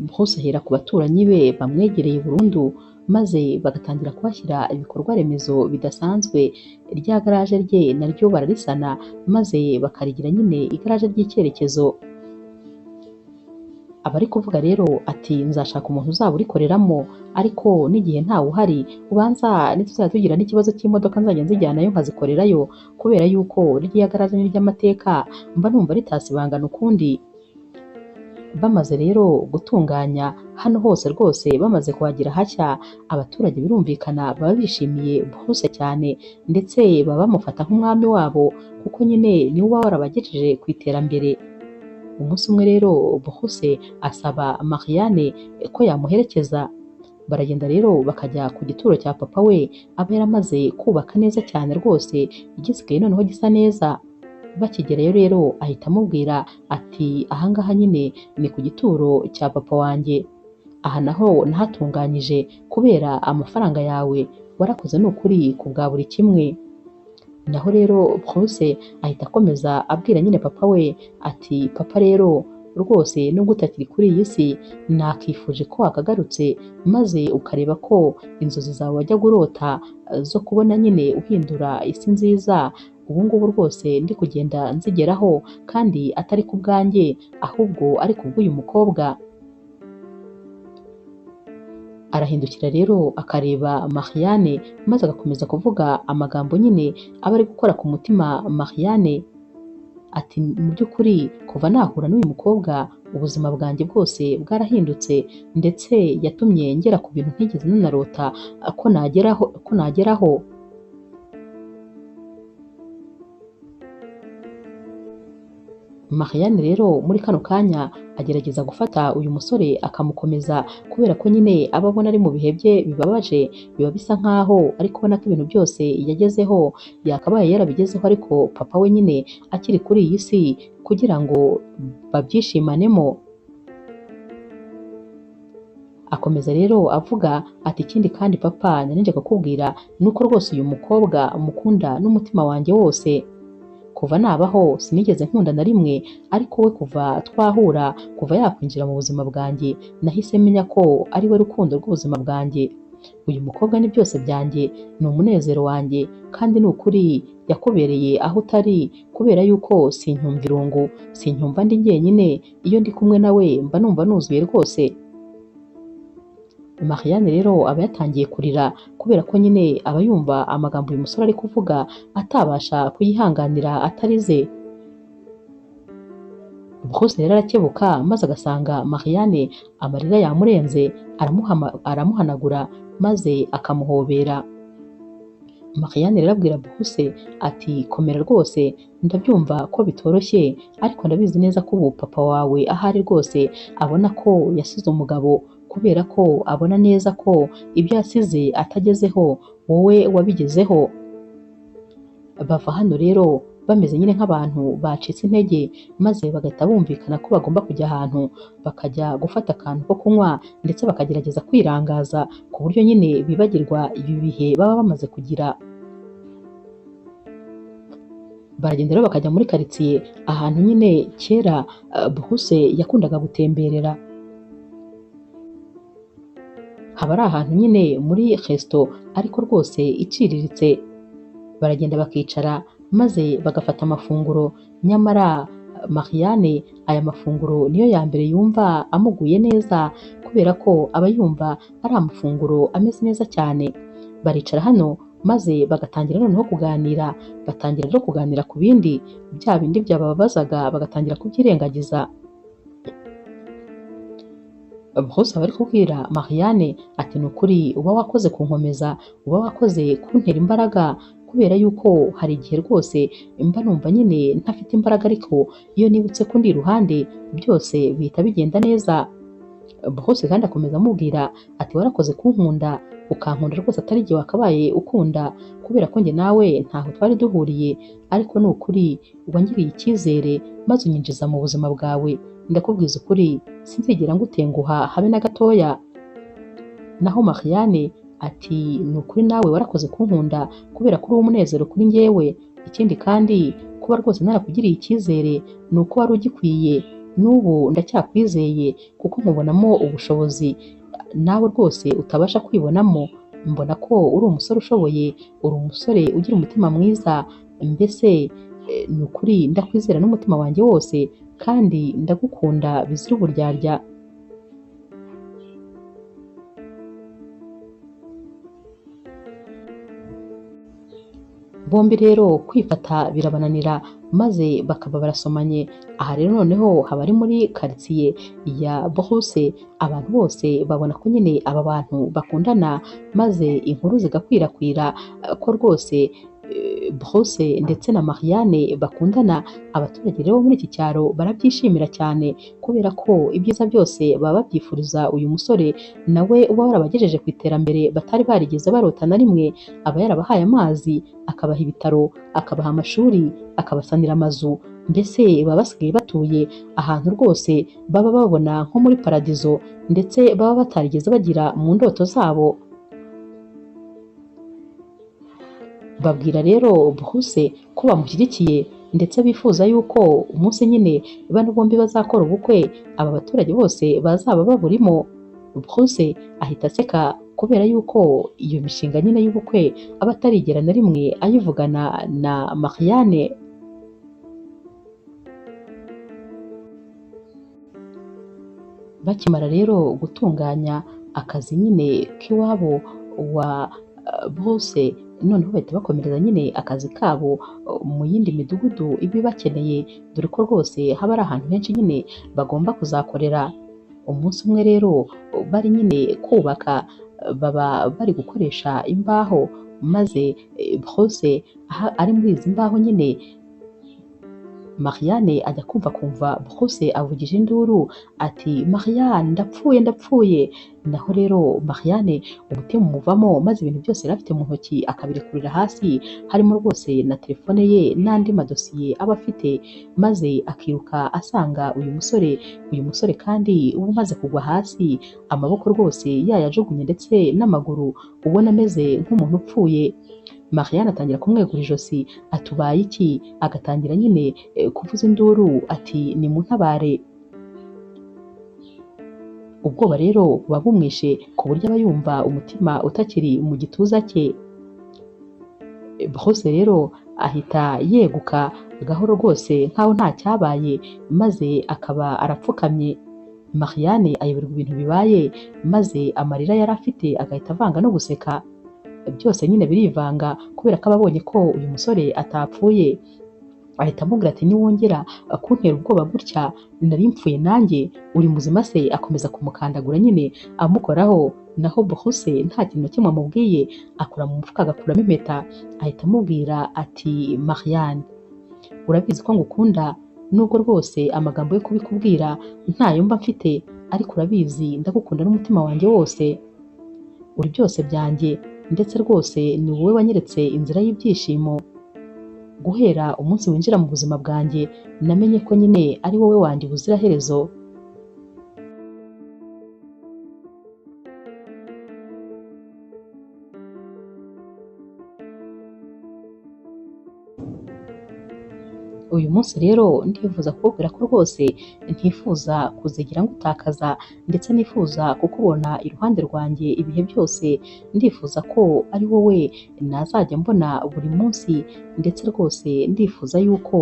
Bruce ahera ku baturanyi be bamwegereye burundu, maze bagatangira kuhashyira ibikorwa remezo bidasanzwe. Rya garaje rye naryo bararisana maze bakarigira nyine igaraje ry'icyerekezo. Abari kuvuga rero ati nzashaka umuntu uzaba urikoreramo, ariko n'igihe ntawe uhari ubanza nituzajya tugira n'ikibazo cy'imodoka nzajya nzijyanayo nkazikorerayo, kubera yuko ririya garaje ni iry'amateka mba numva ritasibangana ukundi. Bamaze rero gutunganya hano hose rwose bamaze kuhagira hashya, abaturage birumvikana baba bishimiye Bruce cyane, ndetse baba bamufata nk'umwami wabo kuko nyine niwe uba warabagejeje ku iterambere. Umunsi umwe rero Bruce asaba Marianne ko yamuherekeza, baragenda rero bakajya ku gituro cya papa we aba yaramaze kubaka neza cyane rwose, igisigaye noneho gisa neza. Bakigerayo rero ahita amubwira ati ahangaha nyine ni ku gituro cya papa wanjye, aha naho nahatunganyije kubera amafaranga yawe, warakoze ni ukuri ku bwa buri kimwe. Naho rero Bruce ahita akomeza abwira nyine papa we ati papa rero rwose nubwo utakiri kuri iyi si nakifuje ko wakagarutse maze ukareba ko inzozi zawe wajyaga urota zo kubona nyine uhindura isi nziza, ubu ngubu rwose ndi kugenda nzigeraho kandi atari ku bwanjye ahubwo ari ku bw'uyu mukobwa. Arahindukira rero akareba Marianne maze agakomeza kuvuga amagambo nyine aba ari gukora ku mutima Marianne ati mu by'ukuri kuva nahura n'uyu mukobwa ubuzima bwanjye bwose bwarahindutse, ndetse yatumye ngera ku bintu ntigeze nanarota ko nageraho. Marianne rero muri kano kanya agerageza gufata uyu musore akamukomeza, kubera ko nyine aba abona ari mu bihe bye bibabaje, biba bisa nkaho ari kubona ko ibintu byose yagezeho yakabaye yarabigezeho, ariko papa we nyine akiri kuri iyi si kugira ngo babyishimanemo. Akomeza rero avuga ati ikindi kandi papa nari nje kukubwira nuko rwose uyu mukobwa mukunda n'umutima wanjye wose, kuva nabaho sinigeze nkunda na rimwe, ariko we kuva twahura, kuva yakwinjira mu buzima bwanjye nahise menya ko ari we rukundo rw'ubuzima bwanjye. Uyu mukobwa ni byose byanjye, ni umunezero wanjye, kandi ni ukuri yakubereye aho utari, kubera yuko sincyumva irungu, sincyumva ndi njyenyine, iyo ndi kumwe nawe mba numva nuzuye rwose. Marianne rero aba yatangiye kurira kubera ko nyine aba yumva amagambo uyu musore ari kuvuga atabasha kuyihanganira atarize. Bruce rero arakebuka maze agasanga Marianne amarira yamurenze, aramuhanagura maze akamuhobera. Marianne rero abwira Bruce ati komera rwose ndabyumva ko bitoroshye, ariko ndabizi neza ko ubu papa wawe ahari rwose abona ko yasize umugabo, kubera ko abona neza ko ibyo yasize atagezeho wowe wabigezeho. Bava hano rero bameze nyine nk'abantu bacitse intege, maze bagahita bumvikana ko bagomba kujya ahantu bakajya gufata akantu ko kunywa ndetse bakagerageza kwirangaza ku buryo nyine bibagirwa ibi bihe baba bamaze kugira. Baragenda rero bakajya muri karitsiye ahantu nyine kera Bruce yakundaga gutemberera. Haba ari ahantu nyine muri resto ariko rwose iciriritse. Baragenda bakicara maze bagafata amafunguro, nyamara Marianne aya mafunguro niyo ya mbere yumva amuguye neza kubera ko aba yumva ari amafunguro ameze neza cyane. Baricara hano maze bagatangira noneho kuganira, batangira no kuganira ku bindi bya bindi byababazaga bagatangira kubyirengagiza. Bruce aba ari kubwira Marianne ati ni ukuri uba wakoze kunkomeza, uba wakoze kuntera imbaraga, kubera yuko hari igihe rwose mba numva nyine ntafite imbaraga, ariko iyo nibutse ko ndi iruhande byose bihita bigenda neza. Bruce kandi akomeza amubwira ati warakoze kunkunda, ukankunda rwose atari igihe wakabaye ukunda, kubera ko njye nawe ntaho twari duhuriye, ariko ni ukuri wangiriye icyizere maze unyinjiza mu buzima bwawe, ndakubwiza ukuri sinzigera ngutenguha habe na gatoya. Naho Marianne ati ni ukuri nawe warakoze kunkunda kubera ko uri umunezero kuri njyewe, ikindi kandi kuba rwose narakugiriye icyizere ni uko wari ugikwiye, n'ubu ndacyakwizeye kuko nkubonamo ubushobozi nawe rwose utabasha kwibonamo, mbona ko uri umusore ushoboye, uri umusore ugira umutima mwiza, mbese ni ukuri ndakwizera n'umutima wanjye wose kandi ndagukunda bizira uburyarya. Bombi rero kwifata birabananira maze bakaba barasomanye. Aha rero noneho haba ari muri karitsiye ya Bruce, abantu bose babona ko nyine aba bantu bakundana, maze inkuru zigakwirakwira ko rwose Bruce ndetse na Marianne bakundana. Abaturage rero muri iki cyaro barabyishimira cyane kubera ko ibyiza byose baba babyifuriza uyu musore, nawe uba warabagejeje ku iterambere batari barigeze barota na rimwe. Aba yarabahaye amazi, akabaha ibitaro, akabaha amashuri, akabasanira amazu, mbese baba basigaye batuye ahantu rwose baba babona nko muri paradizo, ndetse baba batarigeze bagira mu ndoto zabo. Babwira rero Bruce ko bamushyigikiye ndetse bifuza yuko umunsi nyine bano bombi bazakora ubukwe aba baturage bose bazaba baburimo. Bruce ahita aseka kubera yuko iyo mishinga nyine y'ubukwe aba atarigera na rimwe ayivugana na Marianne. Bakimara rero gutunganya akazi nyine k'iwabo wa Bruce, noneho bahita bakomereza nyine akazi kabo mu yindi midugudu iba ibakeneye, dore ko rwose haba ari ahantu henshi nyine bagomba kuzakorera. Umunsi umwe rero bari nyine kubaka, baba bari gukoresha imbaho, maze Bruce ari muri izi mbaho nyine, Marianne ajya kumva Bruce avugije induru ati Marianne ndapfuye ndapfuye. Naho rero Marianne umutima umuvamo, maze ibintu byose yari afite mu ntoki akabirekurira hasi, harimo rwose na telefone ye n'andi madosiye aba afite, maze akiruka asanga uyu musore. Uyu musore kandi uba umaze kugwa hasi, amaboko rwose yayajugunye ndetse n'amaguru, ubona ameze nk'umuntu upfuye. Marianne atangira kumwegura ijosi atubaye iki, agatangira nyine kuvuza induru ati nimuntabare. Ubwoba rero buba bumwishe ku buryo aba yumva umutima utakiri mu gituza cye. Bruce rero ahita yeguka gahoro rwose nkaho nta cyabaye, maze akaba arapfukamye. Marianne ayoberwa ibintu bibaye, maze amarira yari afite agahita avanga no guseka, byose nyine birivanga kubera ko ababonye ko uyu musore atapfuye. Ahita amubwira ati niwongera kuntera ubwoba gutya nari mpfuye nanjye, uri muzima se? Akomeza kumukandagura nyine amukoraho. Naho Bruce nta kintu na kimwe amubwiye, akura mu mufuka agakuramo impeta, ahita amubwira ati Marianne urabizi ko ngukunda, nubwo rwose amagambo yo kubikubwira ntayo mba mfite, ariko urabizi ndagukunda n'umutima wanjye wose, uri byose byanjye, ndetse rwose ni wowe wanyeretse inzira y'ibyishimo. Guhera umunsi winjira mu buzima bwanjye namenye ko nyine ari wowe wanjye ubuziraherezo. Uyu munsi rero ndifuza kukubwira ko rwose ntifuza kuzigira ngutakaza, ndetse nifuza kukubona iruhande rwanjye ibihe byose. Ndifuza ko ari wowe nazajya mbona buri munsi, ndetse rwose ndifuza yuko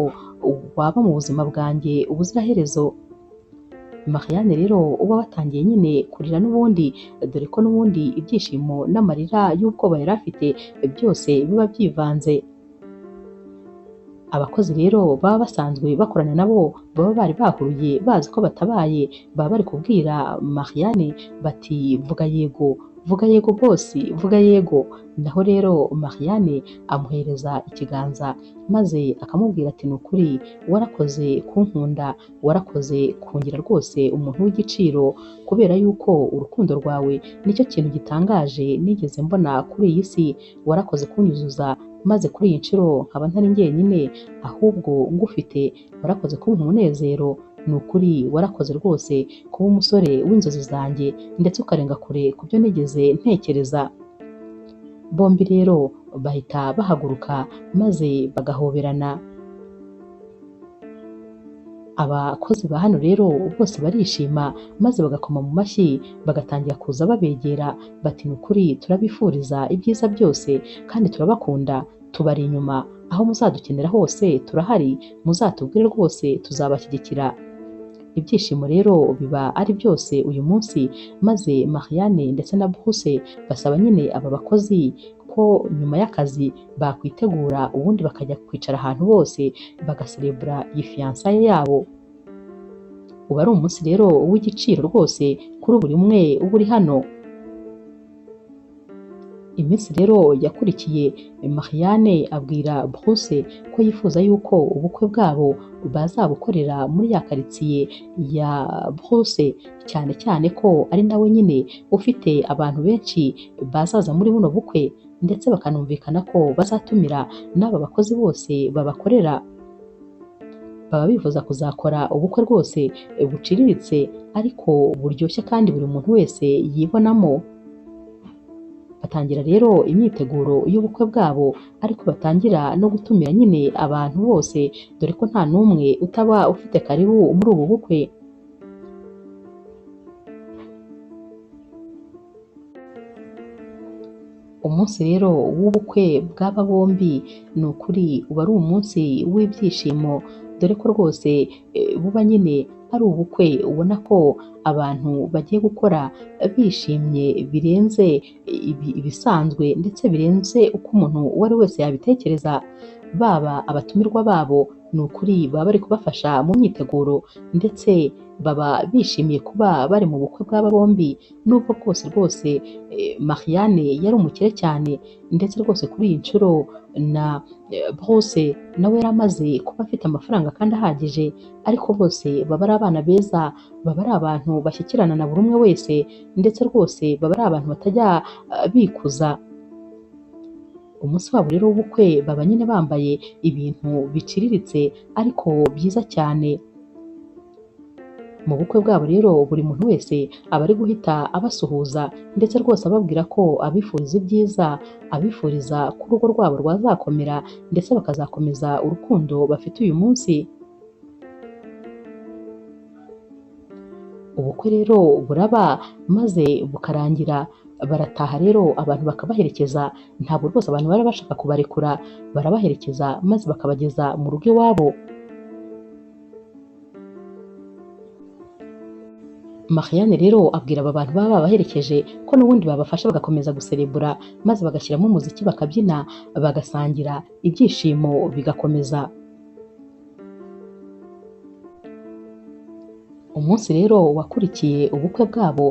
waba mu buzima bwanjye ubuziraherezo. Marianne rero uba watangiye nyine kurira n'ubundi, dore ko n'ubundi ibyishimo n'amarira y'ubwoba yari afite byose biba byivanze. Abakozi rero baba basanzwe bakorana nabo baba bari bahuruye bazi ko batabaye, baba bari kubwira Marianne bati vuga yego, vuga yego bosi, vuga yego. Naho rero Marianne amuhereza ikiganza maze akamubwira ati ni ukuri warakoze kunkunda, warakoze kungira rwose umuntu w'igiciro, kubera yuko urukundo rwawe nicyo kintu gitangaje nigeze mbona kuri iyi si, warakoze kunyuzuza maze kuri iyi nshuro nkaba ntari njyenyine ahubwo ngufite, warakoze kumpa umunezero, ni ukuri warakoze rwose kuba umusore w'inzozi zanjye, ndetse ukarenga kure ku byo nigeze ntekereza. Bombi rero bahita bahaguruka maze bagahoberana. Abakozi ba hano rero bose barishima maze bagakoma mu mashyi, bagatangira kuza babegera bati ni ukuri turabifuriza ibyiza byose kandi turabakunda, tubari inyuma, aho muzadukenera hose turahari, muzatubwire rwose tuzabashyigikira. Ibyishimo rero biba ari byose uyu munsi, maze Marianne ndetse na Bruce basaba nyine aba bakozi ko nyuma y'akazi bakwitegura ubundi bakajya kwicara ahantu bose bagaserebura iyi fiyansaye yabo. Uba ari umunsi rero w'igiciro rwose kuri buri umwe uba uri hano. Iminsi rero yakurikiye Marianne abwira Bruce ko yifuza yuko ubukwe bwabo bazabukorera muri ya karitsiye ya Bruce, cyane cyane ko ari nawe nyine ufite abantu benshi bazaza muri buno bukwe, ndetse bakanumvikana ko bazatumira n'aba bakozi bose babakorera. Baba bifuza kuzakora ubukwe rwose buciriritse ariko buryoshye kandi buri muntu wese yibonamo. Batangira rero imyiteguro y'ubukwe bwabo, ariko batangira no gutumira nyine abantu bose, dore ko nta n'umwe utaba ufite karibu muri ubu bukwe. Umunsi rero w'ubukwe bw'aba bombi ni ukuri uba ari umunsi w'ibyishimo, dore ko rwose buba nyine ari ubukwe ubona ko abantu bagiye gukora bishimye birenze ibisanzwe, ndetse birenze uko umuntu uwo ari wese yabitekereza. Baba abatumirwa babo ni ukuri baba bari kubafasha mu myiteguro, ndetse baba bishimiye kuba bari mu bukwe bw'aba bombi, nubwo bwose rwose Marianne yari umukire cyane, ndetse rwose kuri iyi nshuro na Bruce nawe yari amaze kuba afite amafaranga kandi ahagije, ariko bose baba ari abana beza, baba ari abantu bashyikirana na buri umwe wese, ndetse rwose baba ari abantu batajya bikuza. Umunsi wabo rero w'ubukwe baba nyine bambaye ibintu biciriritse ariko byiza cyane. Mu bukwe bwabo rero buri muntu wese aba ari guhita abasuhuza, ndetse rwose ababwira ko abifuriza ibyiza, abifuriza ko urugo rwabo rwazakomera, ndetse bakazakomeza urukundo bafite uyu munsi. Ubukwe rero buraba maze bukarangira, barataha rero abantu bakabaherekeza, ntabwo rwose abantu bari bashaka kubarekura, barabaherekeza maze bakabageza mu rugo iwabo. Marianne rero abwira aba bantu baba babaherekeje ko n'ubundi babafasha bagakomeza guserebura, maze bagashyiramo umuziki bakabyina, bagasangira, ibyishimo bigakomeza. Umunsi rero wakurikiye ubukwe bwabo,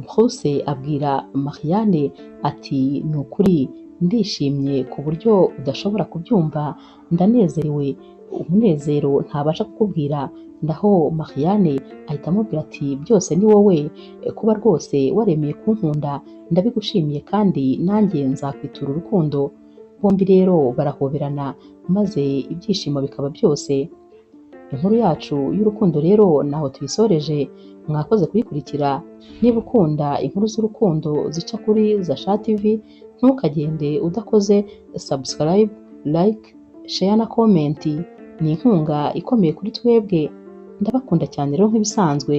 Bruce abwira Marianne ati ni ukuri ndishimye ku buryo udashobora kubyumva, ndanezerewe, umunezero ntabasha kukubwira. Naho Marianne ahita amubwira ati byose ni wowe, kuba rwose waremeye kunkunda ndabigushimiye kandi nanjye nzakwitura urukundo. Bombi rero barahoberana maze ibyishimo bikaba byose. Inkuru yacu y'urukundo rero naho tuyisoreje, mwakoze kuyikurikira. Niba ukunda inkuru z'urukundo zica kuri Zasha TV, ntukagende udakoze subscribe, like, share na comment. Ni inkunga ikomeye kuri twebwe. Ndabakunda cyane rero nk'ibisanzwe.